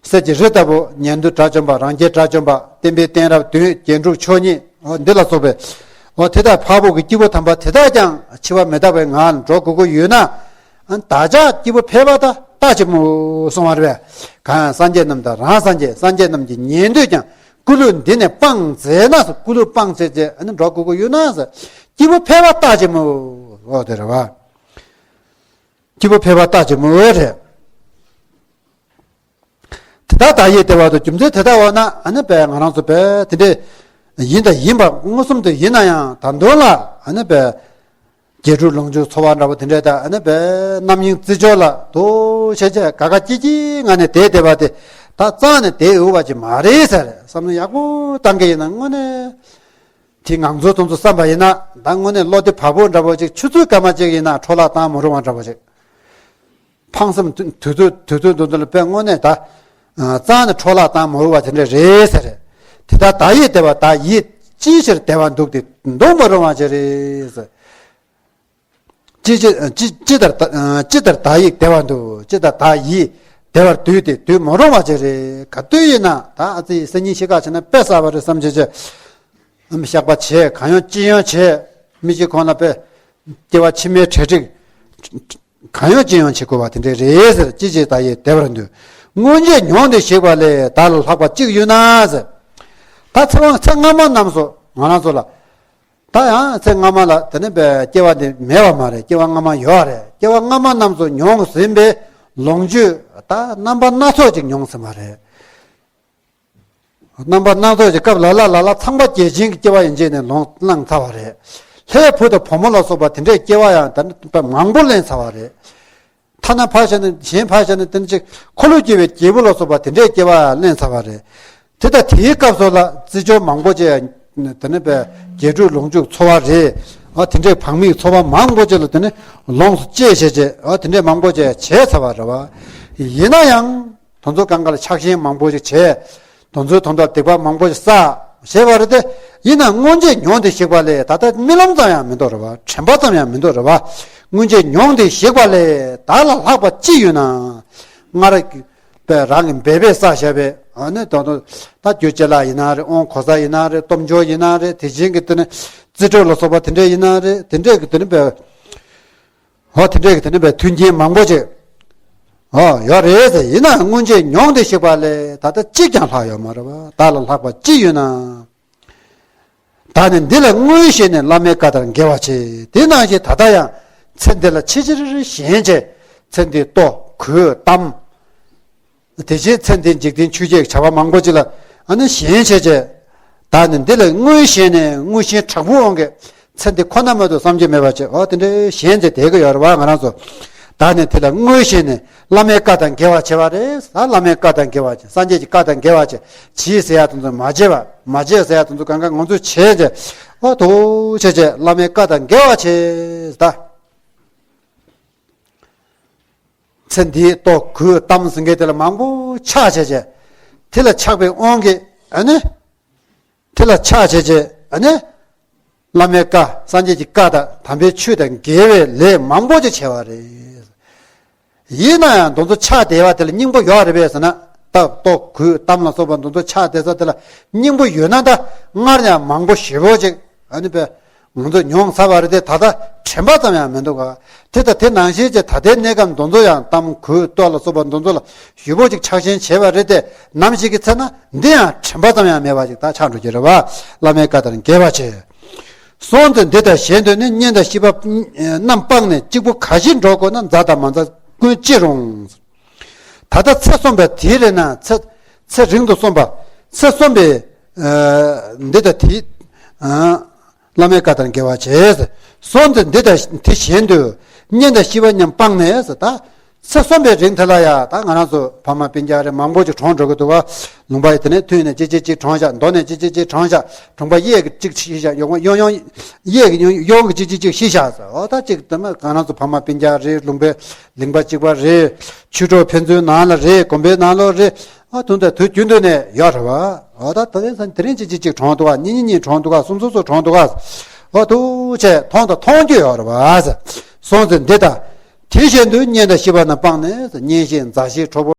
གསེར་གྱི་རི་ལྟ་བུ་ཉན་ཐོས་དགྲ་བཅོམ་པ། རང་རྒྱལ་དགྲ་བཅོམ་པ། བསྟན་པའི་གཏད་རབས་བདུན། རྒྱན་དྲུག་མཆོག་གཉིས། འོ་འདི་ལ་སོགས་པའི་འོ་དེ་ལྟར་འཕགས་བོད་ཀྱི་སྐྱེས་བུ་དམ་པ་དེ་དག་ཀྱང་འཆི་བ་མི་རྟག་པའི་ངང་འགྲོ་དགོས་ཀྱི་ཡོད་ན། ཨ་བདག་ཅག་སྐྱེས་བུ་ཕལ་པ་དག་རྟག་བྱེད་མོད་གསུངས་པ་རེད་པས། གང་སངས་རྒྱས་རྣམས་དང་རང་སངས་རྒྱས། སངས་རྒྱས་རྣམས་ཀྱི་ཉན་ཐོས་ཀྱང་། སྐུ་ལུས་འདི་ནས་སྤངས་མཛད་ན་ཟེར། སྐུ་ལུས་སྤངས་བྱས་བྱས་ཨ་ནི་འགྲོ་དགོས་ཀྱི་ཡོད་ན་ཟེར། སྐྱེས་བུ་ཕལ་པ་རྟག་བྱེད་མོད། འོ་དེ་རེད་བ། སྐྱེས་བུ་ཕལ་པ་རྟག་བྱེད་མོད་རེད། དེ་ལྟར་བདག་ཡིད་བདེ་བར་འདུད། རྒྱུ་མཚན་དེ་ལྟ་བ་ན་ཨ་ནི་པས་ང་རང་ཚོ་པས་དེ་འདྲས་ཡིན་དང་ཡིན་པ་མངོན་སུམ་དུ་ཡིན་ན་ཡང་། ད་དུང་ལ་ཨ་ནི་པས་དགེ་ཕྲུག་ལོངས་སྤྱོད་འཚོ་བ་འདྲ་པོ་དེ་འདྲས་དང་། ཨ་ནི་པས་རྣམ་གཡེང་རྩེ་སྦྱོར་ལ་དུ་བྱས་བྱས་དགའ་དགའ་སྐྱིད་སྐྱིད་ངང་ནས་བསྡད་བསྡད་པ་དེ་ད་རྩ་ནས་བསྡད་འོས་པ་ཅིག་མ་རེད་ཟེར། བསམ་བློ་ཡག་པོ་བཏང་གི་ཡིན་ན་དངོས་གནས་དེ་ང་ཚོ་དེ་ཚོ་བསམ་པ་ཡིན་ན། ད་དངོས་གནས་བློ་བདེ་བག་ཕུག་འདྲ་པོ་ཅིག་ཆུ་ཚོད་སྐར་མ་གཅིག་ཡིན་ན་འཕྲོ་བརླག་བཏང་མ་རུང་བ་འདྲ་པོ་ཅིག་ཕངས་སེམས་དུས་ཚོད་དུས་ཚོད་འདི་ཚོ་ལ་དཔེ་དངོས་གནས་ད་རྩ་ནས་འཕྲོ་བརླག་བཏང་མ་འོས་པ་དེ་འདྲ་རེད་ཟེར། དེ་ལྟར་བདག་ཡིད་བདེ་བར། བདག་ཡིད་ཅིའི་ཕྱིར་བདེ་བར་འདུག་སྟེ་འདུག་མ་རུང་བ་ཅི་རེད་ཟེར། ཅི་ཅི་ཅི་ཅི་ལྟར་ཅི་ལྟར་བདག་ཡིད་བདེ་བར་འདུག་ཅི་ལྟར་བདག་ཡིད་བདེ་བར་འདུག་སྟེ་འདུག་མ་རུང་བ་ཅི་རེད། ག་དུས་ཡིན་ན་ད་ཨ་ཙི་སང་ཉིན་ཤི་ཁ་བྱས་ན་དཔེ་བསགས་པ་རེད་བསམ་བྱས་བྱས། ཨམ་བཤགས་པ་བྱས། གང་ཡོང་ཅི་ཡོང་བྱས། མི་གཅིག་ཁོང་ལ་དཔེ་སྐྱེ་བ་ཕྱི་མའི་གྲ་སྒྲིག་གང་ཡོང་ཅི་ཡོང་བྱེད་དགོས་པ་དེ་འདྲས་རེད་ཟེར། ཅི་བྱེད་བདག་ཡིད་བདེ་བར་འདུག་སྔོན་ཆད་མྱོང་སྟེ་གཤེགས་པ་ལས། བདག་ལ་ལྷག་པ་ཅི་ཡོད་ན་ཟེར། ད་ཚེ་དབང་ཚེ་སྔ་མ་རྣམས་སུ་ང་རང་ཚོ་ལ། ད་ཡང་ཚེ་སྔ་མ་ལ་དེ་ནས་པའི་སྐྱེ་བ་འདི་མེད་པ་མ་རེད། སྐྱེ་བ་སྔ་མ་ཡོད་རེད། སྐྱེ་བ་སྔ་མ་རྣམས་སུ་མྱོང་ཟིན་པའི་ལོངས་སྤྱོད་ད་རྣམ་པ་སྣ་ཚོགས་ཅིག་མྱོང་ཟིན་པ་རེད། རྣམ་པ་སྣ་ཚོགས་ཀྱི་སྐབས་ལ་ལ་ལ་ལ་ཚངས་པ་བརྒྱ་བྱིན་གྱི་སྐྱེ་བ་ཡན་ཆད་ནས་ལོངས་བླངས་ཚར་བ་རེད། ལྷའི་བུ་དང་བུ་མོ་ལ་སོགས་པ་དེ་འདྲའི་སྐྱེ་བ་ཡང་ད་ནི་མང་པོ་ལེན་ཚར་བ་རེད། ཐ་ན་ཕར་བཞག་ན་གཞན་ཕར་བཞག་ན་དེ་ནི་ཅིག་འཁོར་ལོས་སྒྱུར་བའི་རྒྱལ་པོ་ལ་སོགས་པ་དེ་འདྲའི་སྐྱེ་བ་ཡང་ལེན་ཚར་བ་རེད། དེ་ལྟར་དེའི་སྐབས་སུ་ལ་རྩེ་སྦྱོར་མང་པོ་ཅིག་དེ་ནི་པའི་དགེ་ཕྲུག་ལོངས་སྤྱོད་འཚོ་བ་རེད། ཨ་དེ་འདྲའི་བག་མེད་འཚོ་བ་མང་པོ་ཅིག་ལ་དེ་ནི་ལོངས་སུ་སྤྱད་བྱས་བྱས། ཨ་དེ་འདྲའི་མང་པོ་ཅིག་བྱས་ཚར་བ་རེད་བ། ཡིན་ན་ཡང་། དེ་ཚོ་གང་ག་ལ་ཆགས་ཞེན་མང་པོ་ཞིག་བྱས། དེ་ཚོའི་དོན་དག་སྡིག་པ་མང་པོ་ཞིག་བསགས་བྱས་པ་རེད་དེ། ཡིན་ན་སྔོན་ཆད་མྱོང་སྟེ་གཤེགས་པ་ལས། ད་ལྟ་རྨི་ལམ་ཙམ་ཡང་མི་འདུག་རེད་བ། དྲན་པ་ཙམ་ཡང་མི་འདུག་རེད་བ། སྔོན་ཆད་མྱོང་སྟེ་གཤེགས་པ་ལས། བདག་ལ་ལྷག་པ་ཅི་ཡོད་ན། སྔར་པའི་རང་གི་འབད་པས་བསགས་བཞག་པའི་ཨ་ནི་དོན་དུ་ད་རྒྱུ་ཅ་ལག་ཡིན་ན་རེད། དབང་གོ་ས་ཡིན་ན་རེད། སྟོབས་འབྱོར་ཡིན་ན་རེད། དེ་བཞིན་གྱི་དེ་ནི་རྩིས་སྤྲོད་ལ་སོགས་པ་དེ་འདྲས་ཡིན་ན་རེད། དེ་འདྲས་ཀྱི་དེ་ནི་པའི། ཨོ་དེ་འདྲས་ཀྱི་དེ་ནི་པའི་མཐུན་རྐྱེན་མང་པོ་ཅིག་ཨོ་ཡོད་རེད་ཟེར། ཡིན་ནའང་སྔོན་ཆད་མྱོང་སྟེ་གཤེགས་པ་ལས་ད་ལྟ་གཅིག་ཀྱང་ལྷག་ཡོད་མ་རེད་བ། བདག་ལ་ལྷག་པ་ཅི་ཡོད་ན། བདག་ནི་འདི་ལ་དངོས་ཞེན་ནས། བླ་མའི་བཀའ་ལྟར་འགལ་བ་བྱེད། དེ་ནང་བཞིན་ད་ལྟ་ཡང་ཚེ་འདི་ལ་ཆེས་ཆེར་ཞེན་བྱས། ཚེ་འདིའི་ལྟོ་གོས་གཏམ། དེ་བཞིན་ཚེ་འདིའི་འཇིག་རྟེན་ཆོས་བརྒྱད་ཀྱི་བྱ་བ་མང་པོ་ཅིག་ལ་ཨ་ནི་ཞེན་བྱས་བྱས། བདག་ནི་འདི་ལ་དངོས་ཞེན་ནས། དངོས་ཞེན་དྲག་པོའི་དབང་གིས་ཚེ་འདི་ཁོ་ན་མ་གཏོགས་བསམ་གྱི་མེད་པ་བྱས། འོ་དེ་འདྲའི་ཞེན་བྱས་བསྡད་ཀྱི་ཡོད་རེད་བ་ང་རང་ཚོ། བདག་ནི་འདི་ལ་དངོས་ཞེན་ནས། བླ་མའི་བཀའ་དང་འགལ་བ་བྱེད་པ་རེད། ད་བླ་མའི་བཀའ་དང་འགལ་བ་བྱེད། སངས་རྒྱས་ཀྱི་བཀའ་དང་འགལ་བ་བྱེད། བྱེད་ཟེར་ཡ་དེ་ཚོ་མ་བྱེད་པ། མ་བྱེད་ཟེར་ཡ་དེ་ཚོ་གང་ག་ང་ཚོས་བྱེད་བྱས། འོ་དོ་བྱེད་བྱས། བླ་མའི་བཀའ་དང་འགལ་བ་བྱེད་ད། ཚེ་འདིའི་ལྟོ་གོས་གཏམ་ཟེར་མཁན་དེ་ལ་མང་པོ་ཆགས་བྱས་བྱས། དེ་ལ་ཆགས་པའི་དབང་གིས་ཨ་ནི། དེ་ལ་ཆགས་བྱས་བྱས་ཨ་ནི། བླ་མའི་བཀའ། སངས་རྒྱས་ཀྱི་བཀའ་དང་དམ་པའི་ཆོས་དང་འགལ་བའི་ལས་མང་པོ་ཅིག་བྱས་པ་རེད། ཡིན་ན་ཡང་དེ་ཚོ་ཆགས་བསྡད་པ་དེ་ལ་སྙིང་པོ་ཡོད་རེད་པས་ཟེར་ན། ད་ལྟོ་གོས་གཏམ་ལ་སོགས་པ་དེ་ཚོ་ཆགས་བསྡད་ས་དེ་ལ་སྙིང་པོ་ཡོད་ན། ད་སྔར་ཡང་མང་པོ་ཞེ་པོ་ཅིག་ཨ་ནི་པས། ང་ཚོ་མྱོང་ཚར་བ་རེད་དེ། ད་ལྟ་དྲན་པ་ཙམ་ཡང་མི་འདུག་ག་དེ་ལྟ་དེ་ནང་བཞིན་གྱི་ད་ལྟའི་གནས་སྐབས་འདི་ཚོ་ཡང་གཏམ་གོས་ལྟོ་ལ་སོགས་པ་འདི་ཚོ་ལ་ཞུ་བོ་ཅིག་ཆགས་ཞེན་བྱས་པ་རེད་དེ། ནམ་ཞིག་གི་ཚེ་ན་འདི་ཡང་དྲན་པ་ཙམ་ཡང་མེད་པ་ཅིག་ད་ཆགས་འགྲོ་གི་རེད་བ། བླ་མའི་བཀའ་ལྟར་འགལ་བ་བྱེད། སོང་ཙང་འདི་དང་གཞན་དུ་ནི། གཉེན་དང་བཤེས་པ་རྣམས་སྤངས་ནས། གཅིག་པུ་ག་ཞིག་འགྲོ་དགོས་ན། མཛའ་དང་མ་མཛའ་ཀུན་ཅི་རུང་། ད་ལྟ་ཚེ་གསུམ་པ་དེའི་རེ་ན་ཚེ་ཚེ་རིང་དུ་གསུངས་པ། ཚེ་གསུམ་པའི་འདི་དང་དེའི། བླ་མའི་བཀའ་ལྟར་འགལ་བ་བྱས། སོང་ཙང་འདི་དང་དེ་གཞན་དུ། གཉེན་དང་བཤེས་པ་རྣམས་སྤངས་ནས་ཟེར། ད་ ཚེ་གསུམ་པའི་རིང་དེ་ལ་ཡ་ད་ང་རང་ཚོ་ཕ་མ་སྤུན་ཀྱག་རེ་མང་པོ་ཅིག་གྲོངས་འགྲོ་གི་འདུག་ག་ལུང་པ་ཡི་དེ་ནས་མཐུད་ནས་གཅིག་གཅིག་གཅིག་གྲོངས་ཤག་མདོ་ནས་གཅིག་གཅིག་གཅིག་གྲོངས་ཤག་གྲོང་པ་གཡས་ཀྱི་གཅིག་ཤི་ཤག་ཡོང་ཡོང་ཡོང་གཡས་ཀྱི་ཡོང་ཡོང་གི་གཅིག་གཅིག་གཅིག་ཤི་ཤག་ཟེར། འོ་ད་གཅིག་དེ་མ་ང་རང་ཚོ་ཕ་མ་སྤུན་ཀྱག་རེད། ལུང་པའི་ལིང་པ་གཅིག་པ་རེད། ཆོས་གྲོགས་ཕན་ཚུན་ནང་ལ་རེད། དགོན་པའི་ནང་ལོགས་རེད། ཨ་དུང་དུ་དུས་རྒྱུན་དུ་ནས་ཡོད་རེད་བ། འོ་ད་དེ་རིང་སང་དེ་རིང་གཅིག་གཅིག་གཅིག་གྲོངས་འདུག་ག་གཉིས་གཉིས་གཉིས་གྲོངས་འདུག་ག་གསུམ་གསུམ་གསུམ་གྲོངས་འདུག་ག་འོ་ཐུགས་ཆེ་མཐོང་དང་མཐོང་རྒྱུ་ཡོད་རེད་བ། སོང་ཙང་འདི་ལྟ། དེ་བཞིན་དུ་གཉེན་དང་བཤེས་པ་རྣམས་སྤངས་ནས་གཉེན་བཤེས་མཛའ་བཤེས་གྲོགས་པོ།